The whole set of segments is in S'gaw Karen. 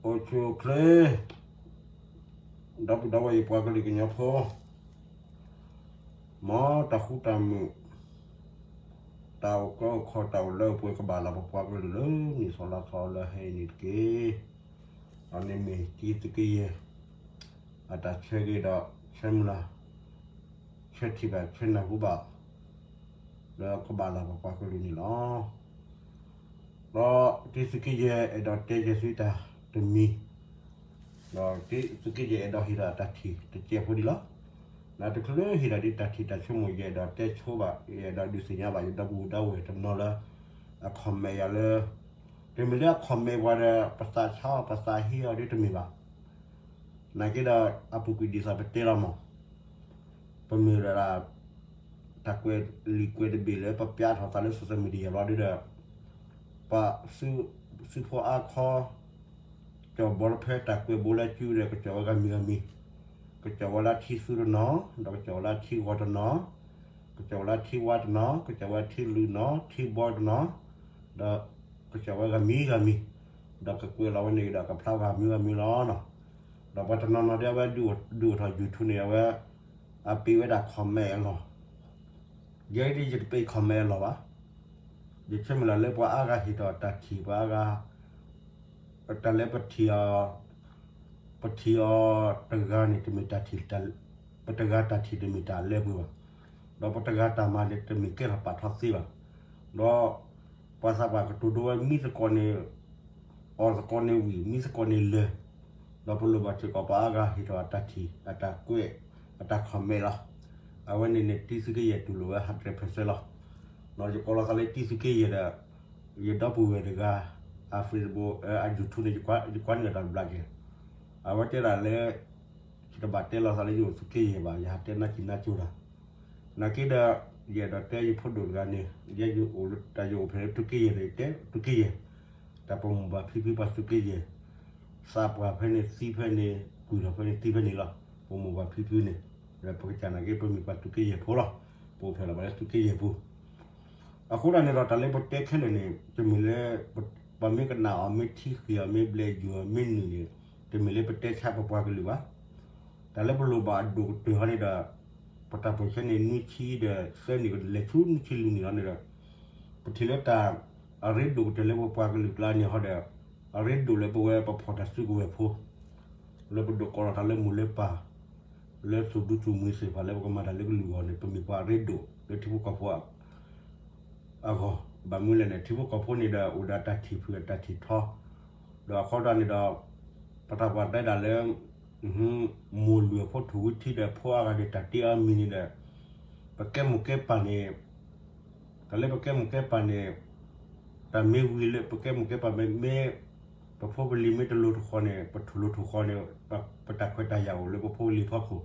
အိၣ်ဆူၣ်အိၣ်ချ့ ဒီပုၢ်ဒီဝဲၢ်ယပှၤကလုာ်ကညီဖိ, မ်တၢ်ဃူတၢ်မုာ် တၢ်အိၣ်ကၢအိၣ်ခီ တၢ်အိၣ်လၢအိၣ်ပှဲၤကဘၣ်လီၤ ပပှၤကလုာ်လၢနံၣ်သီလါသီလၢဟဲအံၤန့ၣ်တက့ၢ်. အန့ၣ်မ့ၢ်တံသုးက့ယဲၢ် အတၢ်ဆၢဂ့ၤဒီးဆၢမုၢ်လၢ် ဆၢထံၣ်ဘၣ်ဆၢနၢ်ဟူဘၣ် လၢကဘၣ်လီၤပပှၤကလုာ်န့ၣ်လီၤ. ဒီးတံသုးက့ယဲၢ်အဲၣ်ဒိးတဲယဲၢ်ဆူတၢ်တမံၤ, ဒီးတံသုးက့ယဲၢ်အဲၣ်ဒိးဟ့ၣ်ဒီးတၢ်ထံၣ်တစဲးဖိဒံးလီၤ. နတချုးဟ့ၣ်ဒီးဒ်တၢ်ထံၣ်တၢ်ဆိကမိၣ် ယအဲၣ်ဒိးတဲဆိဘၣ် ယအဲၣ်ဒိးဒုးသ့ၣ်ညါဘၣ် ယဒီပုၢ်ဒီဝဲၢ်တနီၤလၢ အ comment ယၤလၢ တမ့ၢ်လၢအ comment ပှၤဒီး ပသးဆါအီၤ ပသးဟ့အီၤဒ်တမ့ၢ်ဘၣ်. နာ်က့ဒီး အပူၤကွံာ်ဒ်သိးပတဲလီၤမး ပမ့ၢ်ဒၣ် တၢ်ကွဲးလံာ်ကွဲးတဘ့ၣ်လၢပပျးထီၣ်သးလၢ social media ဘျီဒ်ဒီး ပှၤ သုးဖိအါခီ ကၠီၣ်ဘီလၢဖဲတၢ်ကွဲးဘိလၢစုဒီး ကကၠီၣ်ဝဲဂၤမံၤဂၤမံၤ, ကကၠီၣ်ဝဲလၢထံသူတနီၤ, ဒီးကကၠီၣ်ဝဲလၢထံဂီၤတနီၤ, ကကၠီၣ်ဝဲလၢထံဝါတနီၤ, ကကၠီၣ်ဝဲထံလူၢ်နီၤ, ထံဘီတနီၤ, ဒီးကကၠီၣ်ဝဲဂၤမံၤဂၤမံၤ, ဒီးကကွဲးလီၤဝဲန့ၣ်ဒီး ကဖျါဂၤမံၤဂၤမံၤလီၤနီၤ. ဒီးပှၤတနီၤနီၤဒ်အဝဲဒုးအိၣ်ထီၣ် YouTube န့ၣ် အဝဲ အပ့ၤဝဲဒၣ် comment အလီၢ်, ယဲဒ်ယတပ့ၤ comment အလီၢ်ဘၣ်. ယဆၢမုၢ်လၢ်လၢပှၤအါဂၤဟ့ၣ်ထီၣ်တၢ်ထံၣ် ပှၤအါဂၤ တၢ်လၢပထံၣ်အီၤ ပထံၣ်အီၤတဂၤန့ၣ် တမ့ၢ်တၢ်ထံၣ် ပတဂၤတၢ်ထံၣ်တမ့ၢ်တၢ်လၢပှဲၤဘၣ်, ဒီးပတဂၤတၢ်မၤန့ၣ် တမ့ၢ်ကဲထီၣ်ပာ်ထီၣ်သ့ဘၣ်, ဒီး ပှၤသးပှၢ်ကတိၤဒိဝဲ မံသကိးန့ၣ် အီၣ်သကိးန့ၣ်ဝံၣ် မံသကိးန့ၣ်လၢာ်, ဒီးပလိၣ်ဘၣ်စ့ၢ်ကီးပှၤအါဂၤဟ့ၣ်ထီၣ်အတၢ်ထံၣ် အတၢ်ကွဲး အတၢ် comment လီၤ. အဝဲန့ၣ်န့ၣ် တံသုးက့ယဲၢ်တူၢ်လိာ်ဝဲ hundred percent လီၤ. ဒီးယကိးလီၤသးလၢတံသုးက့ယဲၢ်ဒီး ယဒီပုၢ်ဝဲၢ်တဂၤ အ Facebook အ YouTube န့ၣ် ယကွၢ်န့ၢ်တၢ်တဘျီက့ၤ, အဝဲတဲဒၣ်လၢ ယတဘၣ်တဲလီၤသးလၢယအိၣ်သုးက့ယဲၢ်ဘၣ် ယဟးတဲနၢ်စံၣ်နၢ်ကၠိတၢ်, နာ်က့ဒီး ယအဲၣ်ဒိးတဲယဖိဒိၣ်တဂၤန့ၣ် ယဲယအိၣ်လၢတၢ်ယအိၣ်ဖဲလၢသုးက့ယဲၢ်ဒီး ယတဲသုးက့ယဲၢ်, တၢ်ပမိၢ်ပၢ်ဖံဖုပှၤသုးက့ယဲၢ် သးပှၢ်ဖဲန့ၣ်သံဖဲန့ၣ် ကွံာ်ထီၣ်ဖဲန့ၣ်သံဖဲန့ၣ်လီၤ. ပမိၢ်ပၢ်ဖံဖုန့ၣ် ဒီးပကစၢ်နာ်က့ ပမ့ၢ်ပှၤသုးက့ယဲၢ်ဖိလီၤ. ပအိၣ်ဖျဲၣ်လီၤဘၣ်လၢသုးက့ယဲၢ်ပူၤ အဃိဒၣ်န့ၣ်ဒီး တၢ်လၢပတဲခဲလၢာ်န့ၣ် တမ့ၢ်လၢ ပှၤမ့ၢ်ကနၣ်အီၤ မ့ၢ်ထံဃံးအီၤ မ့ၢ်ဘျဲးယိာ်အီၤ မ့ၢ်နုာ်န့ၣ် တမ့ၢ်လၢပတဲဆါပပှၤကလုာ်ဘၣ်. တၢ်လၢပလိၣ်ဘၣ်အဒိၣ်ကတၢၢ်ဟီန့ၣ်ဒီး ပတၢ်ပၢၢ်ဆၢန့ၣ် နွံဆံဒီးသၢနံၣ် ကလဲၤဆူနွံဆံလွံၢ်နံၣ်လီၤန့ၣ်ဒီး ပထံၣ်လၢတၢ်အရ့ဒိၣ်ကတၢၢ်လၢပပှၤကလုာ်ကျါန့ၣ်ဟီဒီး အရ့ဒိၣ်လၢပဝဲပဖီၣ်တၢ်စုကဝဲၤဖိ လၢပဒိးကိးလီၤတၢ်လၢမိၢ်လၢပၢ် လၢသူၣ်ဒူသးမုာ်သ့ၣ်တဖၣ်လၢပကမၤတၢ်လၢကလုာ်အဂီၢ်န့ၣ် ပမ့ၢ်ပှၤအရ့ဒိၣ်လၢထံဖိကီၢ်ဖိအဂီၢ်, ဘၣ်မနုၤလဲၣ်န့ၣ် ထံဖိကီၢ်ဖိန့ၣ်ဒီး အိၣ်ဒီးတၢ်ထံၣ်ဖုၣ်အတၢ်ထံၣ်ထီ, ဒီးအခီတၢ်န့ၣ်ဒီး ပတၢ်ပှၤတဲဒၣ်လၢ မိၢ်လုၢ်အဖိထိၣ်ဝံထံဒီး ဖိအါဂၤဒီးတၢ်တ့အီၤမံၤန့ၣ်ဒီး ပကဲမိၢ်ကဲပၢ်န့ၣ် တၢ်လၢပကဲမိၢ်ကဲပၢ်န့ၣ် တၢ်မ့ၢ်ဝံၤလၢပကဲမိၢ်ကဲပၢ်မ့ၢ် မ့ၢ် ပဖိပလံၤမ့ၢ်တလိၤတဃီၤန့ၣ် ပထူၣ်လိၤထူၣ်ဃီၤန့ၣ် ပတၢ်ခွဲးတၢ်ယာ်အိၣ်လၢပဖိပလံၤအဖီခိၣ်,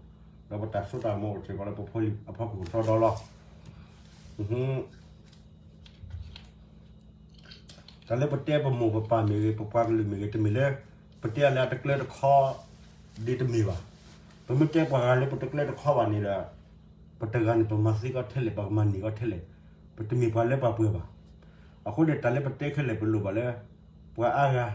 ဒီးပတၢ်စိတၢ်ကမီၤအိၣ်စ့ၢ်ကီးလၢပဖိပလံၤအဖီခိၣ်ကစီဒီလီၤ. တၢ်လၢပတဲပမိၢ်ပပၢ်မ့ၢ်ဂ့ၤ ပပှၤကလုာ်မ့ၢ်ဂ့ၤ တမ့ၢ်လၢ ပတဲအီၤလၢအတကျဲတခီ ဒ်တမ့ၢ်ဘၣ်. ပမ့ၢ်တဲပှၤဂၤလၢပတကျဲတခီဘၣ်န့ၣ်ဒီး ပတဂၤန့ၣ် ပမၤသ့ကီးထဲလဲၣ် ပကမၤန့ၢ်ကီးထဲလဲၣ်, ပတမ့ၢ်ပှၤလၢပှၤပှဲၤဘၣ်. အဃိန့ၣ် တၢ်လၢပတဲခဲလၢာ် ပလိၣ်ဘၣ်လၢ ပှၤအါဂၤ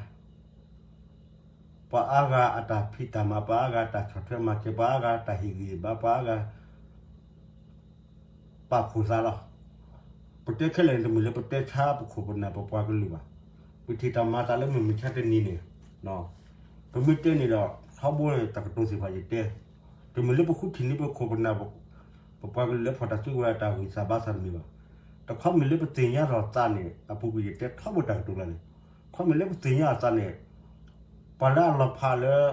ပှၤအါဂၤအတၢ်ဖံးတၢ်မၤ ပှၤအါဂၤတၢ်ဆီၣ်ထွဲမၤစၢၤ ပှၤအါဂၤတၢ်ဟ့ၣ်ဂံၢ်ဘါ ပှၤအါဂၤ ပာ်ဖှိၣ်သးလီၤ. ပတဲခဲလၢာ်န့ၣ် တမ့ၢ်လၢပတဲဆါပခိၣ်ပနၢ်ပပှၤကလုာ်ဘၣ်. ပထံၣ်တၢ်မၤသးလၢမုၢ်မဆါတနံၤန့ၣ် ပမ့ၢ်တဲန့ၣ်ဒီး ထီဘိန့ၣ် တၢ်ကတိၤသ့ၣ်တဖၣ်ယတဲ, တမ့ၢ်လၢပဃုထံၣ်န့ၢ်ပခိၣ်ပနၢ် ပပှၤကလုာ်လၢဖီၣ်တၢ်စုကဝဲၤအတၢ်ဂံၢ်စၢ်ဘါစၢ်တမ့ၢ်ဘၣ်. တခီမ့ၢ်လၢပသ့ၣ်ညါထီၣ်သးန့ၣ် အပူၤကွံာ်ယတဲထီဘိတၢ်ကတိၤလၢန့ၣ်, ခီမ့ၢ်လၢပသ့ၣ်ညါအသးန့ၣ် ပှၤလၢအလီၤဖးလၢ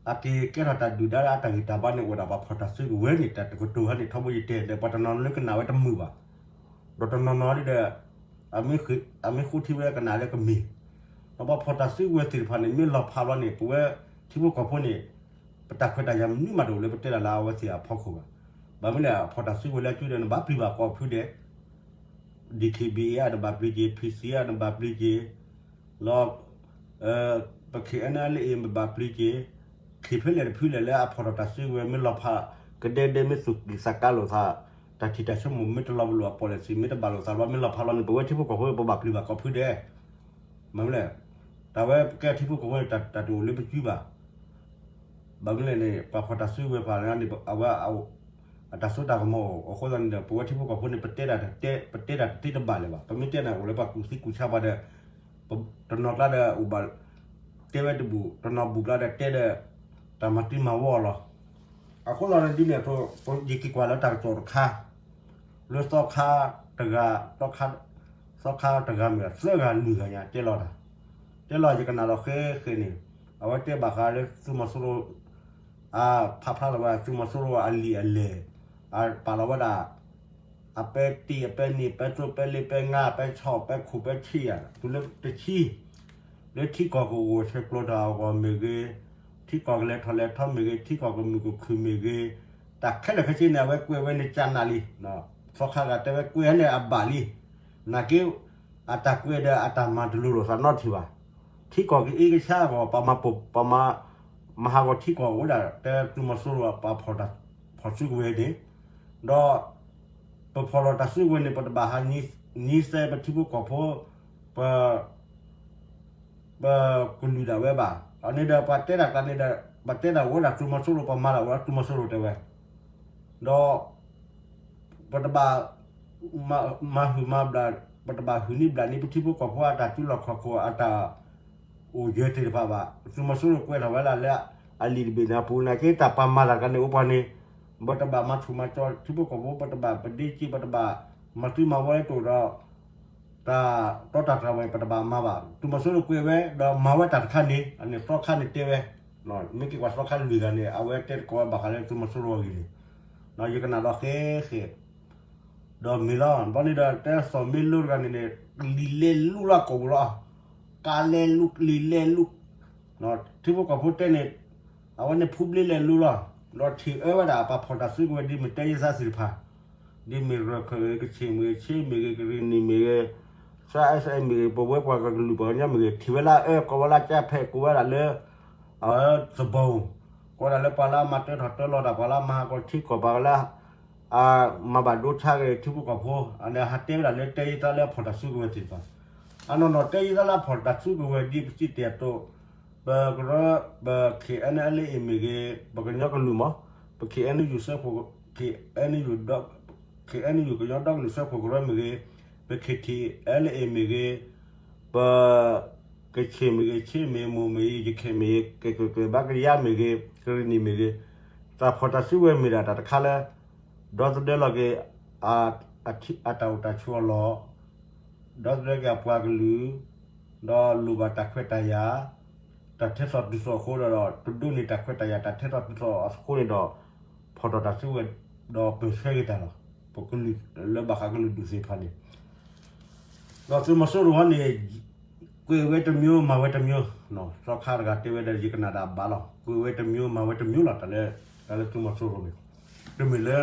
အက့ၤကဲထီၣ်တၢ်ဒုၣ်ဒါလၢအတၢ်ဂံၢ်တၢ်ဘါန့ၣ် အိၣ်ဒၣ်ပှၤဖီၣ်တၢ်စုကဝဲၤန့ၣ် တၢ်တကတိၤဟဲန့ၣ် ထီဘိယတဲဒီး ပှၤတနီၤလၢကနၣ်ဝဲတမုာ်ဘၣ်. ဒီးတနီၤနီၤဒ်ဒီး အမ့ၢ်ဃိထံဝဲကနၣ်လၢကမ့ၢ် ဒီးပှၤဖီၣ်တၢ်စုကဝဲၤသ့ၣ်တဖၣ်န့ၣ် မ့ၢ်လီၤဖးဘျီန့ၣ် ပဝဲထံဖိကီၢ်ဖိန့ၣ် ပတၢ်ခွဲးတၢ်ယာ်မနုၤမးတအိၣ်လၢပတဲဒၣ်လၢအဝဲသ့ၣ်အဖီခိၣ်ဘၣ်. ဘၣ်မနုၤလဲၣ် အဖီၣ်တၢ်စုကဝဲၤလၢအစုဒီး နဘၣ်ပျံၤဘၣ်ကိးဖုဒဲး DKBA အံၤ နဘၣ်ပျံၤက့ၤ, PC အံၤ နဘၣ်ပျံၤက့ၤ, လီၤ ပ KNLA အံၤ နဘၣ်ပျံၤက့ၤ, ခ့ၣ်ဖဲလဲၣ်တဖုလဲၣ်လၢအဖီၣ်ထီၣ်တၢ်စုကဝဲၤ မ့ၢ်လီၤဖး ကဒဲဒဲမ့ၢ်သူၣ်ကံၢ်သးကါလိာ်သး, တၢ်ထံၣ်တၢ်ဆိကမိၣ်မ့ၢ်တလီၤပလိာ်အ policy မ့ၢ်တဘၣ်လိာ်သးဘျီ မ့ၢ်လီၤဖးလီၤန့ၣ် ပဝဲထံဖိကီၢ်ဖိ ပဘၣ်ပျံၤဘၣ်ကိးဖုဒဲး. မ့ၢ်မနုၤလဲၣ် တၢ်ဝဲပကဲထံဖိကီၢ်ဖိန့ၣ် တၢ်တအိၣ်လၢပစုဘၣ်. ဘၣ်မနုၤလဲၣ်န့ၣ် ပှၤဖီၣ်တၢ်စုကဝဲၤပှၤန့ၣ် အဝဲ အတၢ်စိတၢ်ကမီၤအိၣ်အဃိသတးန့ၣ်ဒီး ပဝဲထံဖိကီၢ်ဖိန့ၣ် ပတဲတၢ်တတဲ ပတဲတၢ်တသ့တဘၣ်လၢၤဘၣ်. ပမ့ၢ်တဲန့ၣ် အိၣ်လၢပှၤကူၣ်သံကူၣ်ဆါပှၤဒီး တနီၤကျါဒီးအိၣ်ဘၣ် တဲဝဲတဘူၣ် တနီၤဘူၣ်ကျါဒီးတဲဒီး တၢ်မၤတံၤမၤဝီလီၤ. အဃိသတးန့ၣ်ဒ်န့ၣ်အသိး ယက့ၤကွၢ်လၢတၢ်ကစီၣ်တခါ လၢသီခါတဂၤ သီခါတဂၤမ့ၢ်ဂ့ၤ သၢဂၤလွံၢ်ဂၤညါ တဲလီၤတၢ် တဲလီၤ ယကနၣ်ဒီးဃဲဃဲန့ၣ် အဝဲတဲဘၣ်ဃးလၢသုးမီၤစိရိၤ အဖးဖျါလီၤဝဲ သုးမီၤစိရိၤအလံာ်အလဲၢ် အပာ်လီၤဝဲဒၣ် အပဲတ့ၢ် အပဲနံၣ် ပဲသိ ပဲလ့ ပဲငါ ပဲဆီၣ် ပဲခိၣ် ပဲဆံး တုၤလၢတဆံ လၢထံကီၢ်ကအိၣ်ဆဲးကျိးတၢ်အဂီၢ်မ့ၢ်ဂ့ၤ, ထံကီၢ်ကလဲၤထီၣ်လဲၤထီမ့ၢ်ဂ့ၤ, ထံကီၢ်ကမုာ်ကခုၣ်မ့ၢ်ဂ့ၤ, တၢ်ခဲလၢာ်ခဲဆ့န့ၣ် အဝဲကွဲးဝဲန့ၣ်ကနးလံ. သီခါဂၤတဲဝဲကွဲးန့ၣ်အဘၣ်လံ. နာ်က့ အတၢ်ကွဲးဒီးအတၢ်မၤတလိၤလိာ်သးနီတထံၣ်ဘၣ်. ထံကီၢ်ကအ့ကဆါအဂီၢ် ပမၤပိာ် ပမၤ မၤဟးဂီၤထံကီၢ်အိၣ်ဝဲဒၣ် တဲသုးမီၤစိရိၤပှၤဖီၣ်တၢ် ဖီၣ်စုကဝဲၤန့ၣ်, ဒီး ပဖီၣ်လီၤတၢ်စုကဝဲၤန့ၣ် ပတဘၣ်ဟးနံၤစဲပထံဖိကီၢ်ဖိ ပ ပကလုာ်ဒၣ်ဝဲဘၣ်. အန့ၣ်ဒီးပှၤတဲတၢ်ကျါန့ၣ်ဒီး ပတဲတၢ်ဝဲဒၣ်သုးမီၤစိရိၤ ပမၤတၢ်ဝဲဒၣ်သုးမီၤစိရိၤတဲဝဲ, ဒီး ပတဘၣ် မၤဟုၣ်မၤဘျး ပတဘၣ်ဟုၣ်န့ၢ်ဘျးန့ၢ်ပထံဖိကီၢ်ဖိအတၢ်စုလီၢ်ခီၣ်ခိၣ်အတၢ် အိၣ်ယၢၤသ့ၣ်တဖၣ်ဘၣ်. သုးမီၤစိရိၤကွဲးထီၣ်ဝဲဒၣ်လၢအလံာ်တဘ့ၣ်န့ၣ်အပူၤ နာ်က့တၢ်ပာ်မၤတၢ်တခါန့ၣ်အိၣ်ပှၤန့ၣ် ပတဘၣ်မၤဆူၣ်မၤကၠီထံဖိကီၢ်ဖိ ပတဘၣ်ပဒ့က့ ပတဘၣ်မၤသံမၤဝီလၢတအိၣ်ဒီး တၢ်တီတၢ်တြၢ်ဝဲ ပတဘၣ်မၤဘၣ်. သုးမီၤစိရိၤကွဲးဝဲ ဒီးမၤဝဲတၢ်တခါန့ၣ် အန့ၣ်သီခါန့ၣ်တဲဝဲ, မ့ၢ်က့ၤကွၢ်သီခါလွံၢ်ဂၤန့ၣ် အဝဲတဲသကိးဝဲဘၣ်ဃးလၢသုးမီၤစိရိၤအဂ့ၢ်န့ၣ်, ယကနၣ်ဒီးဃဲဃဲ ဒီးမ့ၢ်လီၤ ဘီန့ၣ်ဒီး တဲစီၤမ့လိတဂၤန့ၣ်န့ၣ် လံာ်လဲၤလူလၢကိာ်ပူၤလီၤ. ကါလဲၤလူ လံာ်လဲၤလူ ထံဖိကီၢ်ဖိတဲန့ၣ် အဝဲန့ၣ်ဖူဘျ့လဲၤလူလီၤ. ဒီးထံၣ်အၢဝဲဒၣ်ပှၤဖီၣ်တၢ်စုကဝဲၤဒ်မ့ၢ်တဲယသးသ့ၣ်တဖၣ်, ဒ်မ့ၢ်ရၢၢ်ခၢၣ်ဂ့ၤ ကဆ့ၣ်မ့ၢ်ဂ့ၤ ဆ့မ့ၢ်ဂ့ၤ ကရံၣ်နံၣ်မ့ၢ်ဂ့ၤ စၢ်အဲၣ်စၢ်အဲၣ်မ့ၢ်ဂ့ၤ ပဝဲပှၤကလုာ်ပှၤကညီမ့ၢ်ဂ့ၤ ထံၣ်ဝဲလၢအၢ ကိးဝဲလၢကၠၢ်ဖဲး ကိးဝဲဒၣ်လၢ သဘီ ကိးဝဲဒၣ်လၢပှၤလၢအမၤတၢထီၣ်တၢလီၤတၢ် ပှၤလၢအမၤဟးဂီၤထံကီၢ် ပှၤလၢ မၤဘၣ်ဒိဆါက့ၤထံဖိကီၢ်ဖိ အန့ၣ်ဟးတဲဝဲဒၣ်လၢတဲယသးလၢအဖီၣ်တၢ်စုကဝဲၤသ့ၣ်တဖၣ်, အနီၢ်နီၢ်တဲယသးလၢအဖီၣ်တၢ်စုကဝဲၤဒ်ပစံးတ့ၢ်အသိး ပကရၢ ပ ခ့ၣ်အဲၣ်အလ်အ့ၣ် မ့ၢ်ဂ့ၤ ပကညီကလုာ်မး ပ ခ့ၣ်အဲၣ်ယူၣ် စၢဖှိၣ် ခ့ၣ်အဲၣ်ယူၣ် ကညီဒီကလုာ်စၢဖှိၣ်ကရၢမ့ၢ်ဂ့ၤ, ပ ခ့ၣ်ထံၣ်အဲလ်အ့ၣ် မ့ၢ်ဂ့ၤ, ပ ကဆ့ၣ်မ့ၢ်ဂ့ၤ ဆ့မ့ၢ်မိၢ်မ့ၢ်ဂ့ၤ ယခဲၣ်မ့ၢ်ဂ့ၤ ကဲကဲကဲဘၣ်ကယါမ့ၢ်ဂ့ၤ ကရံၣ်နံၣ်မ့ၢ်ဂ့ၤ, တၢ်ဖီၣ်တၢ်စုကဝဲၤမ့ၢ်ဒၣ်တၢ်တခါလၢ ဒီသဒၢလီၤက့ၤ အတၢ်အိၣ်တၢ်ဆိးအလီၢ် ဒီသဒၢက့ၤအပှၤကလုာ် ဒီးလိၣ်ဘၣ်တၢ်ခွဲးတၢ်ယာ် တၢ်ထဲသိးတုၤသိးအဃိဒီး တဒိးန့ၢ်တၢ်ခွဲးတၢ်ယာ် တၢ်ထဲသိးတုၤသိးအဃိန့ၣ်ဒီး ဖီၣ်ထီၣ်တၢ်စုကဝဲၤ ဒီးပၢၢ်ဆၢက့ၤတၢ်လီၤ. ပကလုာ်လၢဘၣ်ဃးကလုာ်ဒူၣ်သ့ၣ်တဖၣ်န့ၣ် ဒီးသုးမီၤစိရိၤဟီန့ၣ် ကွဲးဝဲတမျိုး မၤဝဲတမျိုး, သီခါတဂၤတဲဝဲဒီး ယကနၣ်ဒၣ်ဘၣ်လီၤ. ကွဲးဝဲတမျိုး မၤဝဲတမျိုးလီၤ တၢ်လၢ တၢ်လၢသုးမီၤစိရိၤန့ၣ် တမ့ၢ်လၢ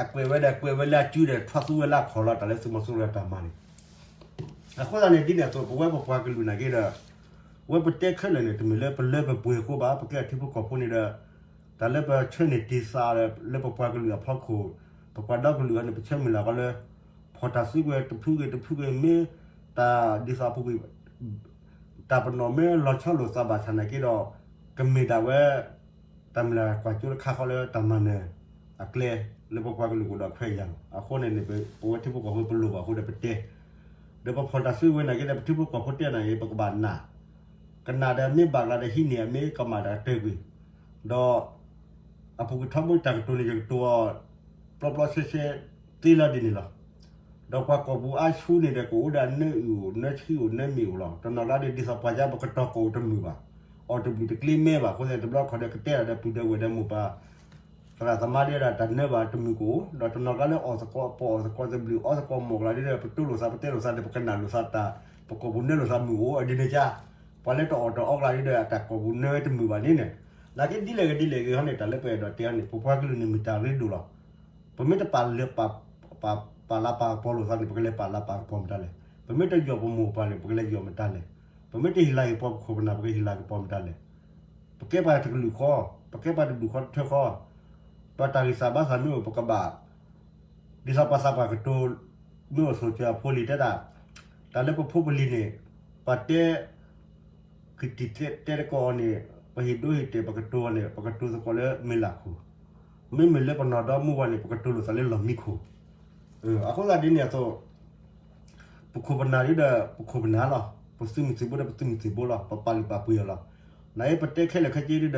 အကွဲးဝဲဒီး ကွဲးဝဲလၢအစုဒီး ထွါသူဝဲလၢအခီၣ်လီၤ တၢ်လၢသုးမီၤစိရိၤအတၢ်မၤန့ၣ်. အဃိသတးန့ၣ် ဒ်န့ၣ်အသိး ပဝဲပပှၤကလုာ်နာ်က့ဒီး ဝဲပတဲခဲလၢာ်န့ၣ် တမ့ၢ်လၢပလၢပပှဲၤအဃိဘၣ် ပကဲထံဖိကီၢ်ဖိန့ၣ်ဒီး တၢ်လၢပဆၢန့ၢ်တ့ၢ်သးဒီး လၢပပှၤကလုာ်အဖီခိၣ် ပပှၤဒီကလုာ်အံၤန့ၣ် ပဆၢမုၢ်လၢ်ကီးလၢ ဖီၣ်တၢ်စုကဝဲၤတဖုဂ့ၤတဖုဂ့ၤ မ့ၢ်တၢ်ဒ်သိးအပူၤကွံာ် တၢ်ပနီၣ်မ့ၢ်လီၤဆီလိာ်သးဘၣ်ဆၣ်နာ်က့ဒီး ကမ့ၢ်ဒၣ်ဝဲ တၢ်မုၢ်လၢ်ကွၢ်စိတခါဃီလၢတၢ်မၤနၢၤအကျဲ လၢပပှၤကလုာ်ကအိၣ်ဒီးခွဲးယာ်လီၤ. အဃိန့ၣ်န့ၣ် ပဝဲထံဖိကီၢ်ဖိပလိၣ်ဘၣ်အဃိဒီးပတဲ ဒီးပဖီၣ်တၢ်စုကဝဲၤနာ်က့ဒီး ပထံဖိကီၢ်ဖိတဲနၤအံၤ ပကဘၣ်နာ် ကနၣ်ဒီးမ့ၢ်ဘၣ်ကျါဒီးဟံးန့ၢ်အမ့ၢ်ကမၣ်တၢ်ကတၢၢ်ကွံာ် ဒီး အပူၤကွံာ်ထီဘိတၢ်ကတိၤန့ၣ် ယကတိၤအီၤ ပျီပျီဆှဲဆှဲ သ့လီၤဒ်န့ၣ်လီၤ. ဒီးပှၤကီၢ်ပူၤအါဆူန့ၣ်ဒီး ကအိၣ်ဒၣ်နၢအုၣ်အိၣ် နၢဆှံအိၣ် နၢမ့ၣ်အိၣ်လီၤ. တနီၤကျါဒီး ဒ်သိးပှၤကညီပကတီၤကီၢ်အိၣ်တမုာ်ဘၣ်. အီၣ်တဘျုးတကျ့မဲဘၣ်. အဃိသတး တဘျီခီၣ်ဒီးကတဲတၢ်ဒီးပုၢ်ဒီးဝဲၢ်ဒီးမိၢ်ပၢ် သရၣ်သမါဒ်ဒီးတၢ်နၢဘၣ်တမုာ်ကအိၣ်, ဒီးတနီၤကျါလၢအီၣ်သကိး ပအီၣ်သကိးသဘျုး အီသကိးမိၢ်ကျါဒ်ဒီး ပတိလိာ်သး ပတဲလိာ်သးဒီး ပကနၣ်လိာ်သးတၢ် ပကီၢ်ပူၤနၢလိာ်သးမုာ်အိၣ် အဒ်န့ၣ်ကါ ပှၤလၢတအီၣ်တအီကျါဒ်ဒီး အတၢ်ကီၢ်ပူၤနၢဝဲတမုာ်ဘၣ်န့ၣ်န့ၣ်, နာ်က့ဒ်လဲၣ်ဂ့ၤဒ်လဲၣ်ဂ့ၤဟီန့ၣ် တၢ်လၢပအဲၣ်ဒိးတဲဟီန့ၣ် ပပှၤကလုာ်န့ၣ်မ့ၢ်တၢ်ရ့ဒိၣ်လီၤ. ပမ့ၢ်တပာ်လၢ ပာ်လၤပာ်ကပီၤလိာ်သးန့ၣ် ပကလဲၤပာ်လၤပာ်ကပီၤမတၤလဲၣ်. ပမ့ၢ်တယီၢ်ပမိၢ်ပၢ်န့ၣ် ပကလဲၤယီၢ်မတၤလဲၣ်. ပမ့ၢ်တဟ့ၣ်လၤဟ့ၣ်ပီၤပခိၣ်ပနၢ် ပကဟ့ၣ်လၤကပီၤမတၤလဲၣ်. ပကဲပှၤတကလုာ်ဃီ, ပကဲပှၤတဒူၣ်ဃီတထၢဃီ, ပတၢ်ဂံၢ်စၢ်ဘါစၢ်မ့ၢ်အိၣ် ပကဘၣ် ဒ်သိးပှၤသးပှၢ်ကတိၤ မ့ၢ်အိၣ်ဆိၣ်စၢၤအဖိလံၤတဲတၢ်, တၢ်လၢပဖိပလံၤန့ၣ် ပှၤတဲ ကတံာ်တဲတကိးအီၤန့ၣ် ပဟ့ၣ်ဒိဟ့ၣ်တဲာ် ပကတိၤအီၤန့ၣ် ပကတိၤသကိးလၢမ့ၢ်လၢ်ခိၣ်, မ့မ့ၢ်လၢပနီၢ်ဒီမုၢ်ဝါန့ၣ် ပကတိၤလိာ်သးလၢလီၢ်မံခိၣ်. အဃိသတးဒ်န့ၣ်အသိး ပခိၣ်ပနၢ်ဒ်ဒီး ပခိၣ်ပနၢ်လီၤ. ပသုးမုၢ်သံၣ်ဘိဒီး ပသုးမုၢ်သံၣ်ဘိလီၤ. ပပာ်လုၢ်ပာ်ပှ့ၤအီၤလီၤ. နအံၤပတဲခဲလၢာ်ခဲဆ့ဒ်ဒီး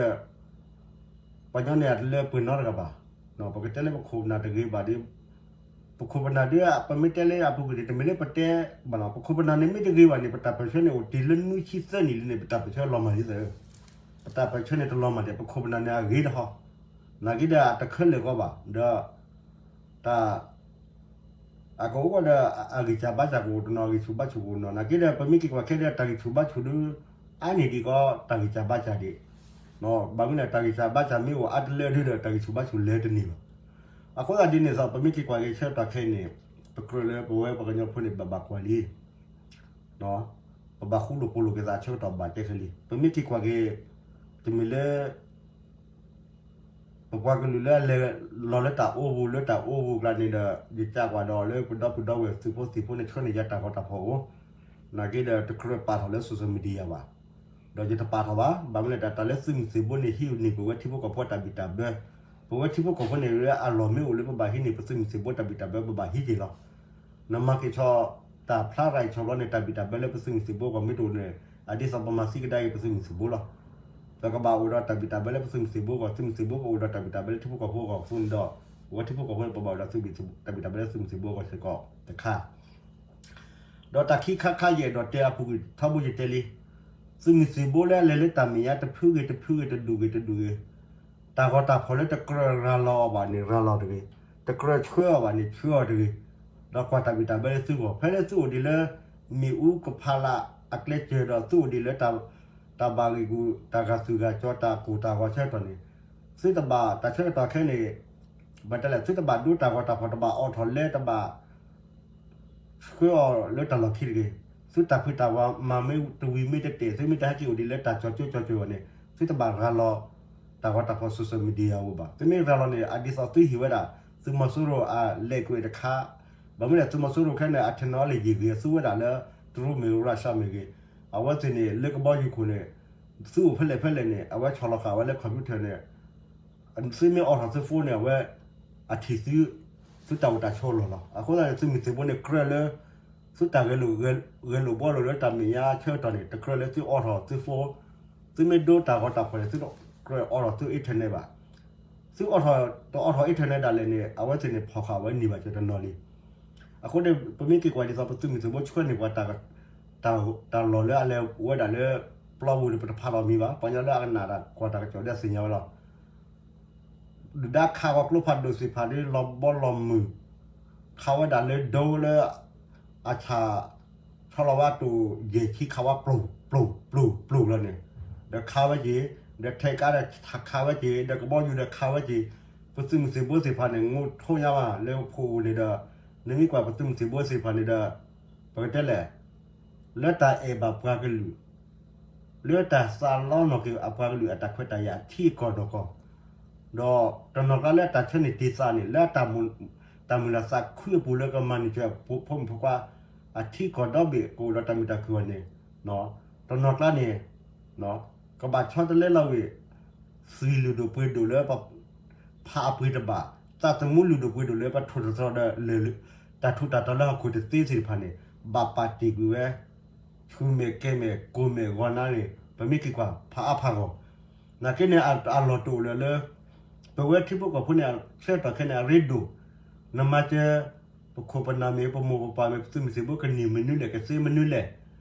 ပှၤညီန့ၣ်အတလၢပှဲၤနီတဂၤဘၣ်. ပကတဲလၢပခိၣ်ပနၢ်တဂ့ၤဘၣ်ဒီး ပခိၣ်ပနၢ်ဒ် ပမ့ၢ်တဲလၢအပူၤကွံာ်န့ၣ် တမ့ၢ်လၢပတဲဘၣ်လီၤ. ပခိၣ်ပနၢ်န့ၣ်မ့ၢ်တဂ့ၤဘၣ်န့ၣ် ပတၢ်ပၢၢ်ဆၢန့ၣ် အိၣ်တ့ၢ်လၢနွံဆံသၢနံၣ်လံန့ၣ် ပတၢ်ပၢၢ်ဆၢလီၤမၢ်ဒ်သိး ပတၢ်ပၢၢ်ဆၢန့ၣ်တလီၤမၢ်ဒံး ပခိၣ်ပနၢ်န့ၣ်အဂ့ၤတဟီ, နာ်က့ဒီးအတခဲလၢာ်ကီဘၣ် ဒီး တၢ် အကအိၣ်ဒီး အဂံၢ်စၢ်ဘါစၢ်ကအိၣ်တနီၤ အဂံၢ်ဆူၣ်ဘါဆူၣ်ကအိၣ်နီၤ နာ်က့ဒီး ပမ့ၢ်က့ၤကွၢ်ခဲဒီး တၢ်ဂံၢ်ဆူၣ်ဘါဆူၣ်ဒု အါန့ၢ်ဒံးကီ တၢ်ဂံၢ်စၢ်ဘါစၢ်ဒံး, ဘၣ်မနုၤလဲၣ် တၢ်ဂံၢ်စၢ်ဘါစၢ်မ့ၢ်အိၣ်အါတလၢဒုဒီး တၢ်ဂံၢ်ဆူၣ်ဘါဆူၣ်လဲၤတန့ၢ်ဘၣ်. အဃိသတးဒ်န့ၣ်သိး ပမ့ၢ်က့ၤကွၢ်က့ၤဆၢကတီၢ်ခဲအံၤန့ၣ် ပကြၢးလၢပဝဲပှၤကညီဖိန့ၣ် ဘၣ်ဘၣ်ကွၢ်လံ ပဘၣ်ဃူလိာ်ဖိးလိာ်က့ၤသးဆၢကတီၢ်ဘၣ်တဲခဲလံ ပမ့ၢ်က့ၤကွၢ်က့ၤ တမ့ၢ်လၢ ပပှၤကလုာ်လၢအလဲၤလီၤလၢတၢ်အိပူၤလၢတၢ်အိပူၤကျါန့ၣ်ဒီး ယကးကွၢ်ဒီးလၢပဒီပုၢ်ဒီဝဲၢ်သုးဖိသံၣ်ဖိန့ၣ် ဆှၢန့ၢ်ယၤတၢ်ဂီၤတၢ်ဖီၣ်အိၣ်, နာ်က့ဒီးတကြၢးပာ်ထီၣ်လၢ social media ဘၣ်, ဒီးယတပာ်ထီၣ်ဘၣ် ဘၣ်မနုၤလဲၣ် တၢ်လၢသုးမုၢ်သံၣ်ဘိန့ၣ် ဟံးန့ၢ်ပဝဲထံဖိကီၢ်ဖိတၢ်ဘံၣ်တၢ်ဘၢ, ပဝဲထံဖိကီၢ်ဖိန့ၣ်လၢအလီၢ်မ့ၢ်အိၣ်လၢပဘၣ်ဟံးန့ၢ်ပသုးမုၢ်သံၣ်ဘိတၢ်ဘံၣ်တၢ်ဘၢ ပဘၣ်ဟံးက့ၤလီၤ. နမၤက့ၤဆီတၢ်ဖျါရၤအံၤဆီဘျီန့ၣ် တၢ်ဘံၣ်တၢ်ဘၢလၢပသုးမုၢ်သံၣ်ဘိအဂီၢ်မ့ၢ်တအိၣ်န့ၣ် အဒ်သိးပမၤသံကဒါက့ၤပသုးမုၢ်သံၣ်ဘိလီၤ. ပကဘၣ်အိၣ်ဒီးတၢ်ဘံၣ်တၢ်ဘၢလၢပသုးမုၢ်သံၣ်ဘိအဂီၢ် သုးမုၢ်သံၣ်ဘိကအိၣ်ဒီးတၢ်ဘံၣ်တၢ်ဘၢလၢထံဖိကီၢ်ဖိအဂီၢ်အဃိန့ၣ်ဒီး ပဝဲထံဖိကီၢ်ဖိန့ၣ် ပဘၣ်အိၣ်ဒီးတၢ်ဘံၣ်တၢ်ဘၢလၢသုးမုၢ်သံၣ်ဘိအဂီၢ်စ့ၢ်ကီးတခါ ဒီးတၢ်ခံခါခါယအဲၣ်ဒိးတဲအပူၤကွံာ်ထီဘိယတဲလံ, သုးမုၢ်သံၣ်ဘိလၢအလဲၤလၢတၢ်မဲာ်ညါတဖုဂ့ၤတဖုဂ့ၤတဒူၣ်ဂ့ၤတဒူၣ်ဂ့ၤ, တၢ်ဂီၤတၢ်ဖီၣ်လၢတကြၢးရၤလီၤအီၤဘၣ်န့ၣ် ရၤလီၤတဂ့ၤ, တကြၢးဆှၢအီၤဘၣ်န့ၣ် ဆှၢအီၤတဂ့ၤ, ဒီးကွၢ်တၢ်ဘံၣ်တၢ်ဘၢလၢသုဂီၢ် ဖဲလၢသုအိၣ်ဒံးလၢ မ့ၣ်အူကဖးလၢ်အကျဲစၢၤဒီးသုအိၣ်ဒံးလၢ တၢ်ဘၣ်ဂံာ်ဂူာ် တၢ်ဂာ်သူၣ်ဂာ်ကၠီ တၢ်ကိၢ်တၢ်ဂီၤဆၢကတီၢ်န့ၣ်, သုတဘၣ်တၢ်ဆၢကတီၢ်ခဲန့ၣ် ဘၣ်တဲလဲၣ် သုတဘၣ်ဒိတၢ်ဂီၤတၢ်ဖီၣ် တဘၣ်အိးထီၣ်လၢတဘၣ် ဆှၢအီၤလၢတၢ်လီၢ်ခံတဂ့ၤ, သုတၢ်ဖံးတၢ်မၤမ့ၢ်တဝံၤမ့ၢ်တတဲာ် သုမ့ၢ်တဟဲက့ၤအိၣ်ဒံးလၢတၢ်ကၠီကၠီကၠီကၠီန့ၣ် သုတဘၣ်ရၤလီၤ တၢ်ဂီၤတၢ်ဖီၣ် social media အပူၤဘၣ်. သုမ့ၢ်ရၤလီၤန့ၣ် အဒ်သိးသုဟ့ၣ်ဝဲဒၣ် သုးမီၤစိရိၤအလဲၤကွံာ်တခါ, ဘၣ်မနုၤလဲၣ် သုးမီၤစိရိၤခဲန့ၣ် အ technology ဂ့ၤသူဝဲဒၣ်လၢ တရူးမ့ၢ်ဂ့ၤ ရၢၡါမ့ၢ်ဂ့ၤ, အဝဲသ့ၣ်န့ၣ် လၢကဘီယူၤခိၣ်န့ၣ် သုအိၣ်ဖဲလဲၣ်ဖဲလဲၣ်န့ၣ် အဝဲဆီၣ်လီၤဃာ်ဝဲလၢ computer န့ၣ် သုမ့ၢ်အိးထီၣ်သု phone န့ၣ် အဝဲ အထံၣ်သု သုတၢ်အိၣ်တၢ်ဆိးလီၢ်လီၤ. အဃိသတးန့ၣ် သုးမုၢ်သံၣ်ဘိန့ၣ် ကြၢးလၢ သုတၢ်ဂဲၤလိာ်ဘှီလိာ်လၢတၢ်မဲာ်ညါဆၢကတီၢ်န့ၣ် တကြၢးလၢသုအိးထီၣ်သု phone, သုမ့ၢ်ဒိတၢ်ဂီၤတၢ်ဖီၣ်န့ၣ် သုတကြၢးအိးထီၣ်သု internet ဘၣ်. သုအိးထီၣ် တအိးထီၣ် internet ဒၣ်လဲာ်န့ၣ် အဝဲသ့ၣ်န့ၣ် ဖီၣ်ဃာ်ဝဲန့ၢ်ဘၣ်စၢၤတနီၤလံ. အဃိန့ၣ် ပမ့ၢ်က့ၤကွၢ်ဒ်သိးပသုးမုၢ်သံၣ်ဘိဆှၢန့ၢ်ပှၤ တၢ်လီၢ်လၢအလဲၤဝဲဒၣ်လၢ ပျီပူၤန့ၣ် ပတဖးလီၤမံၤဘၣ်. ပှၤကညီလၢအကနၣ်တၢ်ကွၢ်တၢ်ကစီၣ်ဒီးသ့ၣ်ညါဝဲလီၤ. ဒုၣ်ဒါခးဂီၤကျိဖးဒိၣ်သ့ၣ်တဖၣ်ဒီး လီၤဘီလီၤမုၢ် ခးဝဲဒၣ်လၢဒိလၢ အဆၣ် ဆီလီၤဝဲအတိၢ်ယဲၢ်ဆံ ခးဝဲပျိၢ်ပျိၢ်ပျိၢ်ပျိၢ်လီၤန့ၣ်, ဒီးခးဝဲက့ၤ, ဒီးထဲးကါဒီးခးဝဲက့ၤ, ဒီးကဘီယူၤဒီးခးဝဲက့ၤ, ပသုးမုၢ်သံၣ်ဘိသ့ၣ်တဖၣ်န့ၣ် ငိးထိညါမးလၢပဖိအိၣ်န့ၣ်ဒီး နမ့ၢ်ကွၢ်ပသုးမုၢ်သံၣ်ဘိသ့ၣ်တဖၣ်န့ၣ်ဒီး ပကတဲလဲၣ် လၢတၢ်အဲၣ်ဘၣ်ပှၤကလုာ် လၢတၢ်သးလီနီၢ်က့ၤအပှၤကလုာ်အတၢ်ခွဲးတၢ်ယာ်အထံအကီၢ်နီၢ်ကီၢ်, ဒီးတနီၤကျါလၢတၢ်ဆၢန့ၢ်တ့ၢ်သးန့ၣ် လၢတၢ်မုၢ်လၢ်သးခုအပူၤလၢကမၤန့ၢ်စၢၤဖိမုၣ်ဖိခွါ အထံအကီၢ်ဒီဘ့ၣ်ကအိၣ်ဒီးတၢ်မုာ်တၢ်ခုၣ်အီၤန့ၣ်, တနီၤကျါန့ၣ် ကဘၣ်ဆီတလဲလီၤဝံၤ သွံၣ်လုၢ်ဒိၣ်ပှ့ၤဒိၣ်လၢပ ဖးအပှ့ၤတဘၣ်, သးသမူလုၢ်ဒိၣ်ပှ့ၤဒိၣ်လၢပထိၣ်သတြီၤဒီး တၢ်ထူးတၢ်တီၤလၢဟီၣ်ခိၣ်တသ့သ့ၣ်တဖၣ်န့ၣ် ဘၣ်ပာ်တ့ၢ်ကွံာ်ဝဲ ဆူမဲာ်ကဲမဲာ် ကိၢ်မဲာ်ဂီၤနါန့ၣ် ပမ့ၢ်က့ၤကွၢ်ဖးအါဖးဂီၢ်, နာ်က့န့ၣ် အလီၢ်တအိၣ်လၢၤလၢ ပဝဲထံဖိကီၢ်ဖိန့ၣ် ဆၢကတီၢ်ခဲန့ၣ် အရ့ဒိၣ်, နမၤစၢၤ ပခိၣ်ပနၢ်မ့ၢ် ပမိၢ်ပပၢ်မ့ၢ် ပသုးမုၢ်သံၣ်ဘိကန့ၢ်မနုၤလဲၣ် ကသ့မနုၤလဲၣ်,